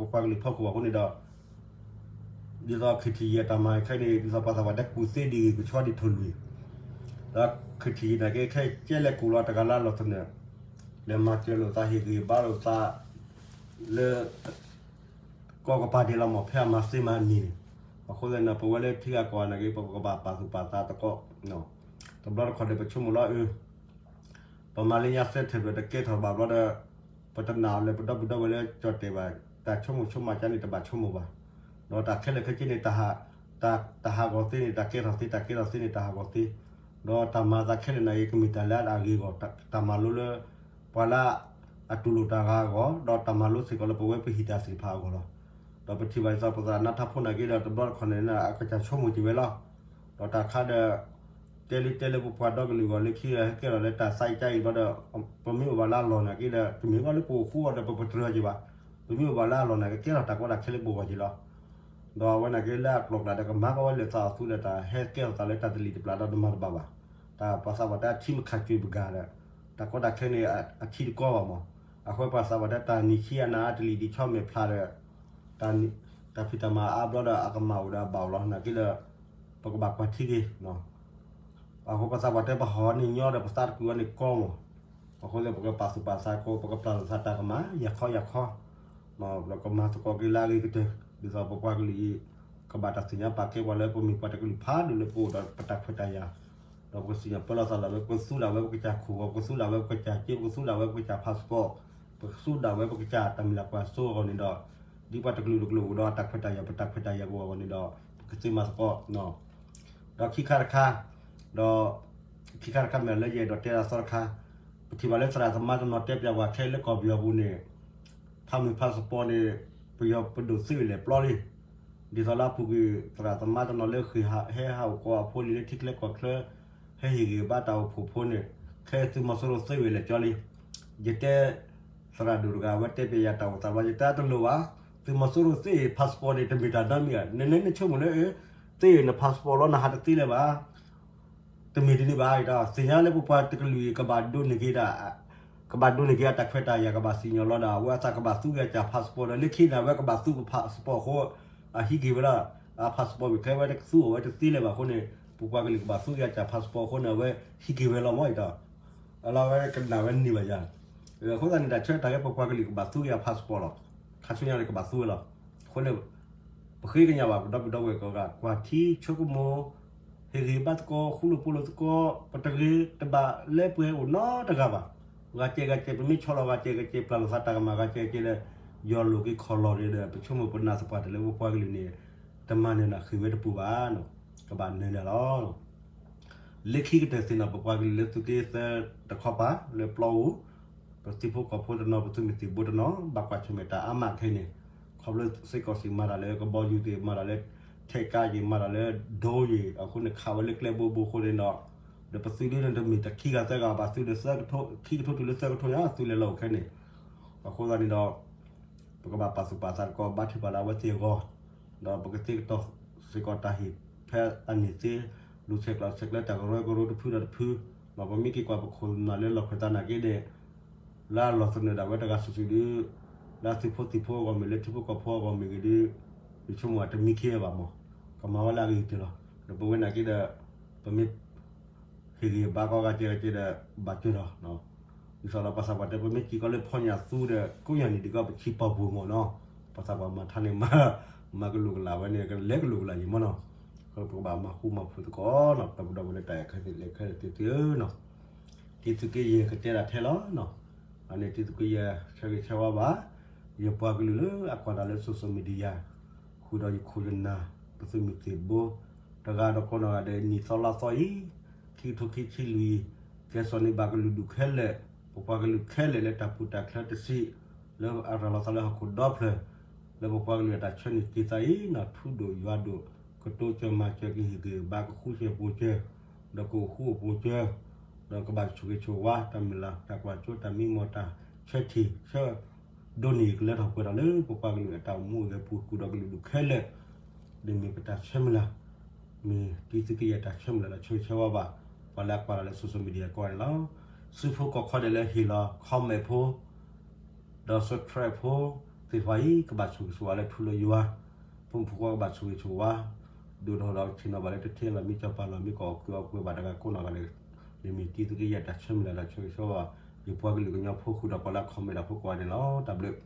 ပှၤကလုာ်ဖီခိၣ်ဘၣ်အဃိန့ၣ်ဒီး ဒ်သိးခ့ၣ်ထံၣ်ယံၤအတၢ်မၤခဲအံၤန့ၣ် ဒ်သိးပှၤသးပှၢ်တဲကူၣ်သ့ဒ်ဂ့ၤ ကဆှီဒ်ထိၣ်လွံၢ်, ဒီးခ့ၣ်ထံၣ်ယံၤနာ်က့ ခဲအံၤကဲလဲၤကူၣ်လီၤ တဂၤလၢလီၢ်သနၢၣ်, လဲၤမၤစၢၤလိာ်သး ဟ့ၣ်ဂံၢ်ဘါလိာ်သး လၢ ကိးကပၤဒဲးလီၤမၢ် ဖဲအမၤသ့မၤနံၤန့ၣ်. အဃိသတးန့ၣ် ပဝဲလၢထံဂၤကီၢ်ဂၤနာ်က့ ပကဘၣ်ပာ်သူၣ်ပာ်သးသကိး တဘျီတခီၣ်ဒီး ပဆိကမိၣ်လီၤအၢ ပမၤလၢညါသၢထၢၣ်ဒီးတကဲထီၣ်ဘၣ်ဘျီဒီး ပတနာ်အီၤလၢပဒီပုၢ်ဒီဝဲၢ်လၢကၠီၣ်တဲာ်ဘၣ် တၢ်ဆိကမိၣ်ဆိကမးကန့ၣ်တဘၣ်ဆိကမိၣ်ဘၣ်. ဒီးတၢ်ခဲလၢာ်ခဲဆ့န့ၣ် တၢ်ဟးဂီၤသ့န့ၣ် တၢ်ကဲထီၣ်သ့ တၢ်ကဲထီၣ်သ့န့ၣ် တၢ်ဟးဂီၤသ့, ဒီးတၢ်မၤသးခဲလၢာ်န့ၣ် ကမ့ၢ်တၢ်လၢအဂ့ၤအဂီၢ် တၢ်မၤလိလၢ ပှၤလၢအတူၢ်လိာ်တၢ်ဂၤအဂီၢ် ဒီးတၢ်မၤလိစ့ၢ်ကီးလၢပဝဲပဟံၣ်တၢ်သ့ၣ်တဖၣ်အဂီၢ်လီၤ. ဒီးပထံၣ်ဘၣ်ဒ်သိးပသရၣ်နါထီဖိနာ်က့ဒီး တဘျီတခီၣ်န့ၣ် အကစၢ်ဆိကမိၣ်က့ၤဝဲလီၤ. ဒီးတၢ်ခါဒီး တဲလံတဲလၢပပှၤဒီကလုာ်အဂီၢ်လၢခံဂၤဟဲကဲထီၣ်လၢတၢ်သးအံၤကါအံၤဘျီဒီး ပမ့ၢ်အိၣ်ဘၣ်လၢအလီၢ်နာ်က့ဒီး တမ့ၢ်ဘၣ်လၢပအိၣ်ဃူအီၤဒီးပပတြၢၤက့ၤဘၣ်. ပမ့ၢ်အိၣ်ဘၣ်လၢအလီၢ်နာ်က့ ကဲထီၣ်တၢ်ကီတၢ်ခဲလၢပဂီၢ်က့ၤလီၤ. ဒီးအဝဲနာ်က့လၢအကျိၤကျါဒီး ကမၤကီဝဲလၢသးအသူဒီး တၢ်ဟဲကဲထီၣ်သးလၢတၢ်တလံၤတပျၢ်ဒီးတမၤတဘၣ်ဘၣ်. တၢ်ပှၤသးပှၢ်တဲအထံမခးကွံာ်ပဂၤဒီး တၢ်ကီတၢ်ခဲန့ၣ် အထံတကီဘၣ်မး. အဃိပှၤသးပှၢ်တဲတၢ်နံၣ်ဆံအနၤအတလံၤဒံးဆီမဲာ်ဖျါဒီး တၢ်ဖံးတၢ်မၤအါဘျီဒီး အကမၣ်အိၣ်ဒီးအဘၣ်အိၣ်လီၤ. နာ်က့ဒီး ပကဘၣ်ကွၢ်ထံက့ၤ အဃိပှၤသးပှၢ်တဲပဟီၣ်န့ၣ်ညီဒီး ပသးတကွံာ်ဝဲန့ၣ်ကီမး. အဃိသတး ပကပာ်သူၣ်ပာ်သးကိး ပကပျၢ်လိာ်သးတၢ်ကမၣ် ယၤခီယၤခီ ပကမၤသကိးက့ၤလၢအဂ့ၤကတၢၢ် ဒ်သိးပပှၤကလုာ်အံၤ ကဘၣ်တၢ်သ့ၣ်ညါပာ်ကဲပှၤလၢပမ့ၢ်ပှၤတကလုာ်ဖးဒိၣ်လၢပအိၣ်ဒီးပတၢ်ခွဲးတၢ်ယာ် ဒီးပကသ့ၣ်ညါပၢလီၤသးလီၤဝဲ ပကသူဒၣ်ဝဲပကစၢ်ခိၣ်ဂီၤ ပကသူဒၣ်ဝဲပကစၢ်က့ ပကသူဒၣ်ဝဲပကစၢ် passport ပကသူဒၣ်ဝဲပကစၢ်တၢ်မုၢ်လၢ်ကွၢ်စိအဂီၢ်န့ၣ်ဒီး ဒ်ပှၤတကလုာ်တကလုာ်အိၣ်ဒီးအတၢ်ခွဲးတၢ်ယာ် ပတၢ်ခွဲးတၢ်ယာ်ပူၤအဂီၢ်န့ၣ်ဒီး ပကသ့မၤသကိး ဒီးခံခါတခါ ဒီးခံခါတခါမ့ၢ်လၢယအဲၣ်ဒိးတဲဒၣ်သီတခါ ပထံၣ်ဘၣ်လၢသရၣ်သမါတနီၤတဲပၠးပှၤခဲလၢကီၢ်ပယီၤပူၤန့ၣ် ဖးမုၢ် passport န့ၣ် ပယီၤပဒိၣ်သ့ဝဲလဲၣ်ပျီလံ ဒ်သိးလၢအပူၤကွံာ်သရၣ်သမါတနီၤလၢဃ့ၢ်ဟဲဟးအိၣ်ကီးအဖိလံၤလၢထံချၢကီၢ်ချၢ ဟဲဟ့ၣ်ဂံၢ်ဘါတၢ်အိၣ်ဖှိၣ်ဖိန့ၣ် ခဲသုးမီၤစိရိၤသ့ဝဲလဲၣ်ကၠီလံ ယတဲ သရၣ်ဒိၣ်တဂၤ အဝဲတဲပျးယၤတၢ်အိၣ်သးဘျီ ယတဲတလိၣ်ဘၣ်, သုးမီၤစိရိၤသ့အံၤ passport န့ၣ် တမ့ၢ်တၢ်နီတမံၤဧါ, နနဲနဆိကမိၣ်လၢ သ့အံၤန passport လီၤ နဟးတသ့လၢၤဘၣ်. တမ့ၢ်ဒ်န့ၣ်ဘၣ် ဒီးသ့ၣ်ညါလၢပပှၤတကလုာ်အံၤ ကဘၣ်ဒိးန့ၢ်က့ၤ ကဘၣ်ဒိးန့ၢ်က့ၤအတၢ်ခွဲးတၢ်ယာ် ကဘၣ်စံၣ်ညီၣ်လီၤဒီး အဝဲအသးကဘၣ်သူက့ၤအတၢ် passport ဒီး လၢခံန့ၣ် အဝဲကဘၣ်သူပ passport အဃိ အဟံးက့ၤဝဲလီၤ. အ passport ဝံၤခဲဝဲတကသူအီၤဝဲတသ့လၢၤဘၣ်အဃိန့ၣ် ပပှၤကလုာ်ကဘၣ်သူက့ၤအတၢ် passport အဃိန့ၣ် အဝဲဟံးက့ၤဝဲလီၤမ့ၢ်အံၤဒီး အလီၤဝဲကနၣ်ဝဲန့ၢ်ဘၣ်ယၤ. အဃိသတးန့ၣ် တၢ်ဆၢကတီၢ်ခဲ ပပှၤကလုာ်ကဘၣ်သူက့ၤအ passport လီၤ. ခါဆူညါန့ၣ် ကဘၣ်သူဝဲလီၤ. အဃိန့ၣ် ပဃ့ကညးဘၣ် ပဒီပုၢ်ဒီဝဲၢ်ကိးဂၤ ကွၢ်ထံဆိကမိၣ် ဟ့ၣ်ဂံၢ်ဘါသကိး ဃူလိာ်ဖိးလိာ်သကိး ပတဂ့ၤတဘၣ်လၢပှဲၤအိၣ်နီတဂၤဘၣ်. ဂၤကဲဂၤကဲ ပမ့ၢ်ဆီလီၤဂၤကဲဂၤကဲ ပျၢ်လိာ်သးတၢ်ကမၣ်ဂၤကဲဂၤကဲဒီး ယီၢ်လိာ်က့ၤခီၣ်လီၤဒီး ပဆိကမိၣ်ပနာ်သပှၢ်တၢၢ်လၢပပှၤကလုာ်န့ၣ် တမၤနၢၤနၢ်ဃ့ၢ်ဝဲတပူၤဘၣ်. ကဘၣ်နၢၤနၢ်လီၤ. လၢခံကတၢၢ်သ့ၣ်နီၤ ပပှၤကလုာ်လၢသုးက့သၢတခီပၤလၢပျီပူၤ ပသုးဖိကီၢ်ဖိတနီၤ ပသုးမုၢ်သံၣ်ဘိတနီၤ ဘၣ်ကွၢ်ဆၢၣ်မဲာ်တၢ်အါမးခဲအံၤန့ၣ် ခီဖျိစ့ၢ်ကီးစံးမၤတၢ်လၢကဘီယူၤသ့ၣ် မၤတၢ်လၢ ထဲးကါယံၤ မၤတၢ်လၢ drone ယံၤ အဃိန့ၣ် ခးဝဲလၢကျဲဘိဘိအဃိန့ၣ်ဒီး ဒီးပသုးဒ်န့ၣ်တမ့ၢ်တခံဂၤသၢဂၤဘၣ် သုးဒီးခံကထိတုၤလၢသၢကထိညါ သုးလဲၤလီၤအိၣ်ခဲန့ၣ် အဃိသတးန့ၣ်ဒီး ပကဘၣ်ပာ်သူၣ်ပာ်သးသကိး ဘါထုကဖၣ်လၢအဝဲသ့ၣ်အဂီၢ် ဒီးပကသ့ကတီၢ်စ့ၢ်ကီးတၢ်ဟ့ၣ် ဖဲအန့ၣ်သ့ လူၤဆဲးကျိးဆဲးကျၢတၢ်ကရၢကရိတဖုဒီးတဖု ဒီးပမ့ၢ်က့ၤကွၢ်ပခိၣ်နၢ်လၢလီၢ်ခၢၣ်သးနာ်က့န့ၣ် လၢအလီၢ်သနၢၣ်ဒၣ်ဝဲတဂၤစုာ်စုာ်ဒီး လၢသုးဖိသံၣ်ဖိအဂီၢ်မ့ၢ်ဂ့ၤ လၢထံဖိကီၢ်ဖိအဂီၢ်မ့ၢ်ဂ့ၤဒီး ယဆိကမိၣ်အတမံခ့ဘၣ်မး ကမၤဝဲလၢအဂ့ၤကတၢၢ်လီၤ. ဒီးပဝဲနာ်က့ဒီး ပမ့ၢ် ဟ့ၣ်ဂံၢ်ဘါကီးဂၤကဲဂၤကဲဒီး ဘၣ်ကၢၤလီၤ. ဒ်သိးဒီးပှၤသးပှၢ်တဲ ပမ့ၢ်စံးကီးလၢဖီညၣ်သူဒီး ကိးညၣ်နံၣ်ဒံးကီး ပဆံပီၢ်ပူၤမးနီၤ ပှၤသးပှၢ်မၤထါန့ၣ် မၤကလိာ်ကလာ်ဝဲန့ၣ် ကလဲၤကလိာ်ကလာ်ယံၤမးနီၤ. ပကဘၣ်မၤဃူမၤဖိးသကိးနီၤ ပဒီပုၢ်ဒီဝဲၢ်လၢတၢ်အဲၣ်ခဲသ့ၣ်လဲၤခဲသ့ၣ်သုဧၢနီၤ တံၤသုးက့ယဲၢ်ကတဲဒၣ်ထဲလီၤ. အန့ၣ်တံၤသုးက့ယဲၢ်ဆၢဂ့ၤဆၢဝါဘၣ် ယပှၤကလုာ်လၢအကွၢ်တၢ်လၢ social media ဃုာ်ဒီးယခိၣ်ယနၢ် ပသုးမုၢ်သံၣ်ဘိ တဂၤဒီးကိးနီၢ်ဂၤဒဲး နံၣ်သီလါသီအံၤ ခံကထိခံဆံလွံၢ် ကဲစီၤန့ၢ်ဘၣ်ကလုာ်ဒူၣ်ခဲလၢာ် ပပှၤကလုာ်ခဲလၢာ်လၢတၢ်ပူၤတၢ်ချၢတဆံး လၢအရၤလီၤသးလၢဟီၣ်ခိၣ်ဒီဖျၢၣ် လၢပပှၤကလုာ်အတၢ်ဆၢန့ၢ်က့ၤသးအံၤ ထူဒိၣ်ယွၤဒိၣ် ကတိစၢၤမၤစၢၤကဟ့ၣ်ဂံၢ်ဘါကဃုစၢၤပှဲၤစၢၤ ဒီးကအိၣ်ဃူအိၣ်ဖိးစၢၤ ဒီးကဘၣ်ဆိၣ်ဂ့ၤဆိၣ်ဝါ တၢ်မုၢ်လၢ်တၢ်ကွၢ်စိ တၢ်မံမီၢ်တၢ်ဆၢထံၣ်ဆၢ ဒိးန့ၢ်ကလၢထီၣ်ပှဲၤထီၣ်လၢပပှၤကလုာ်အတၢ်အိၣ်မူအိၣ်ဂဲၤပူၤ ဃုာ်ဒီးကလုာ်ဒူၣ်ခဲလၢာ် ဒ်မ့ၢ်ပတၢ်ဆၢမုၢ်လၢ် မ့ၢ်တံၤသုးက့ယဲၢ်တၢ်ဆၢမုၢ်လၢ်လၢဆၢဂ့ၤဆၢဝါဘၣ် ပှၤလၢအကွၢ်တၢ်လၢ social media ကိးဂၤန့ၣ်လီၤ. စုဖိကီၢ်ခီဒဲးလၢဟ့ၣ်လီၤ comment ဖိ ဒီး subscribe ဖိသ့ၣ်တဖၣ်အံၤ ကဘၣ်ဆိၣ်ဂ့ၤဆိၣ်ဝါလၢထူလၢယွၤ ဖိမုၣ်ဖိခွါကဘၣ်ဆိၣ်ဂ့ၤဆိၣ်ဝါ ဒိၣ်ထီၣ်ဒီးဆ့ၣ်နီၤဘၣ်လၢတထံၣ်လီၤမံကၠီၤပၤလီၤမံကီၢ်အီၣ်ကုးအီၣ်ပှဲၤဘၣ်တဂၤကိးနီၢ်ဂၤဒဲး မ့မ့ၢ်တံၤသုးက့ယဲၢ်တၢ်ဆၢမုၢ်လၢ်လၢဆၢဂ့ၤဆၢဝါဘၣ် ယပှၤကလုာ်ကညီဖိဃုာ်ဒီးပှၤလၢ comment ဖိကိးဂၤန့ၣ်လီၤ. တၢ်ဘျုး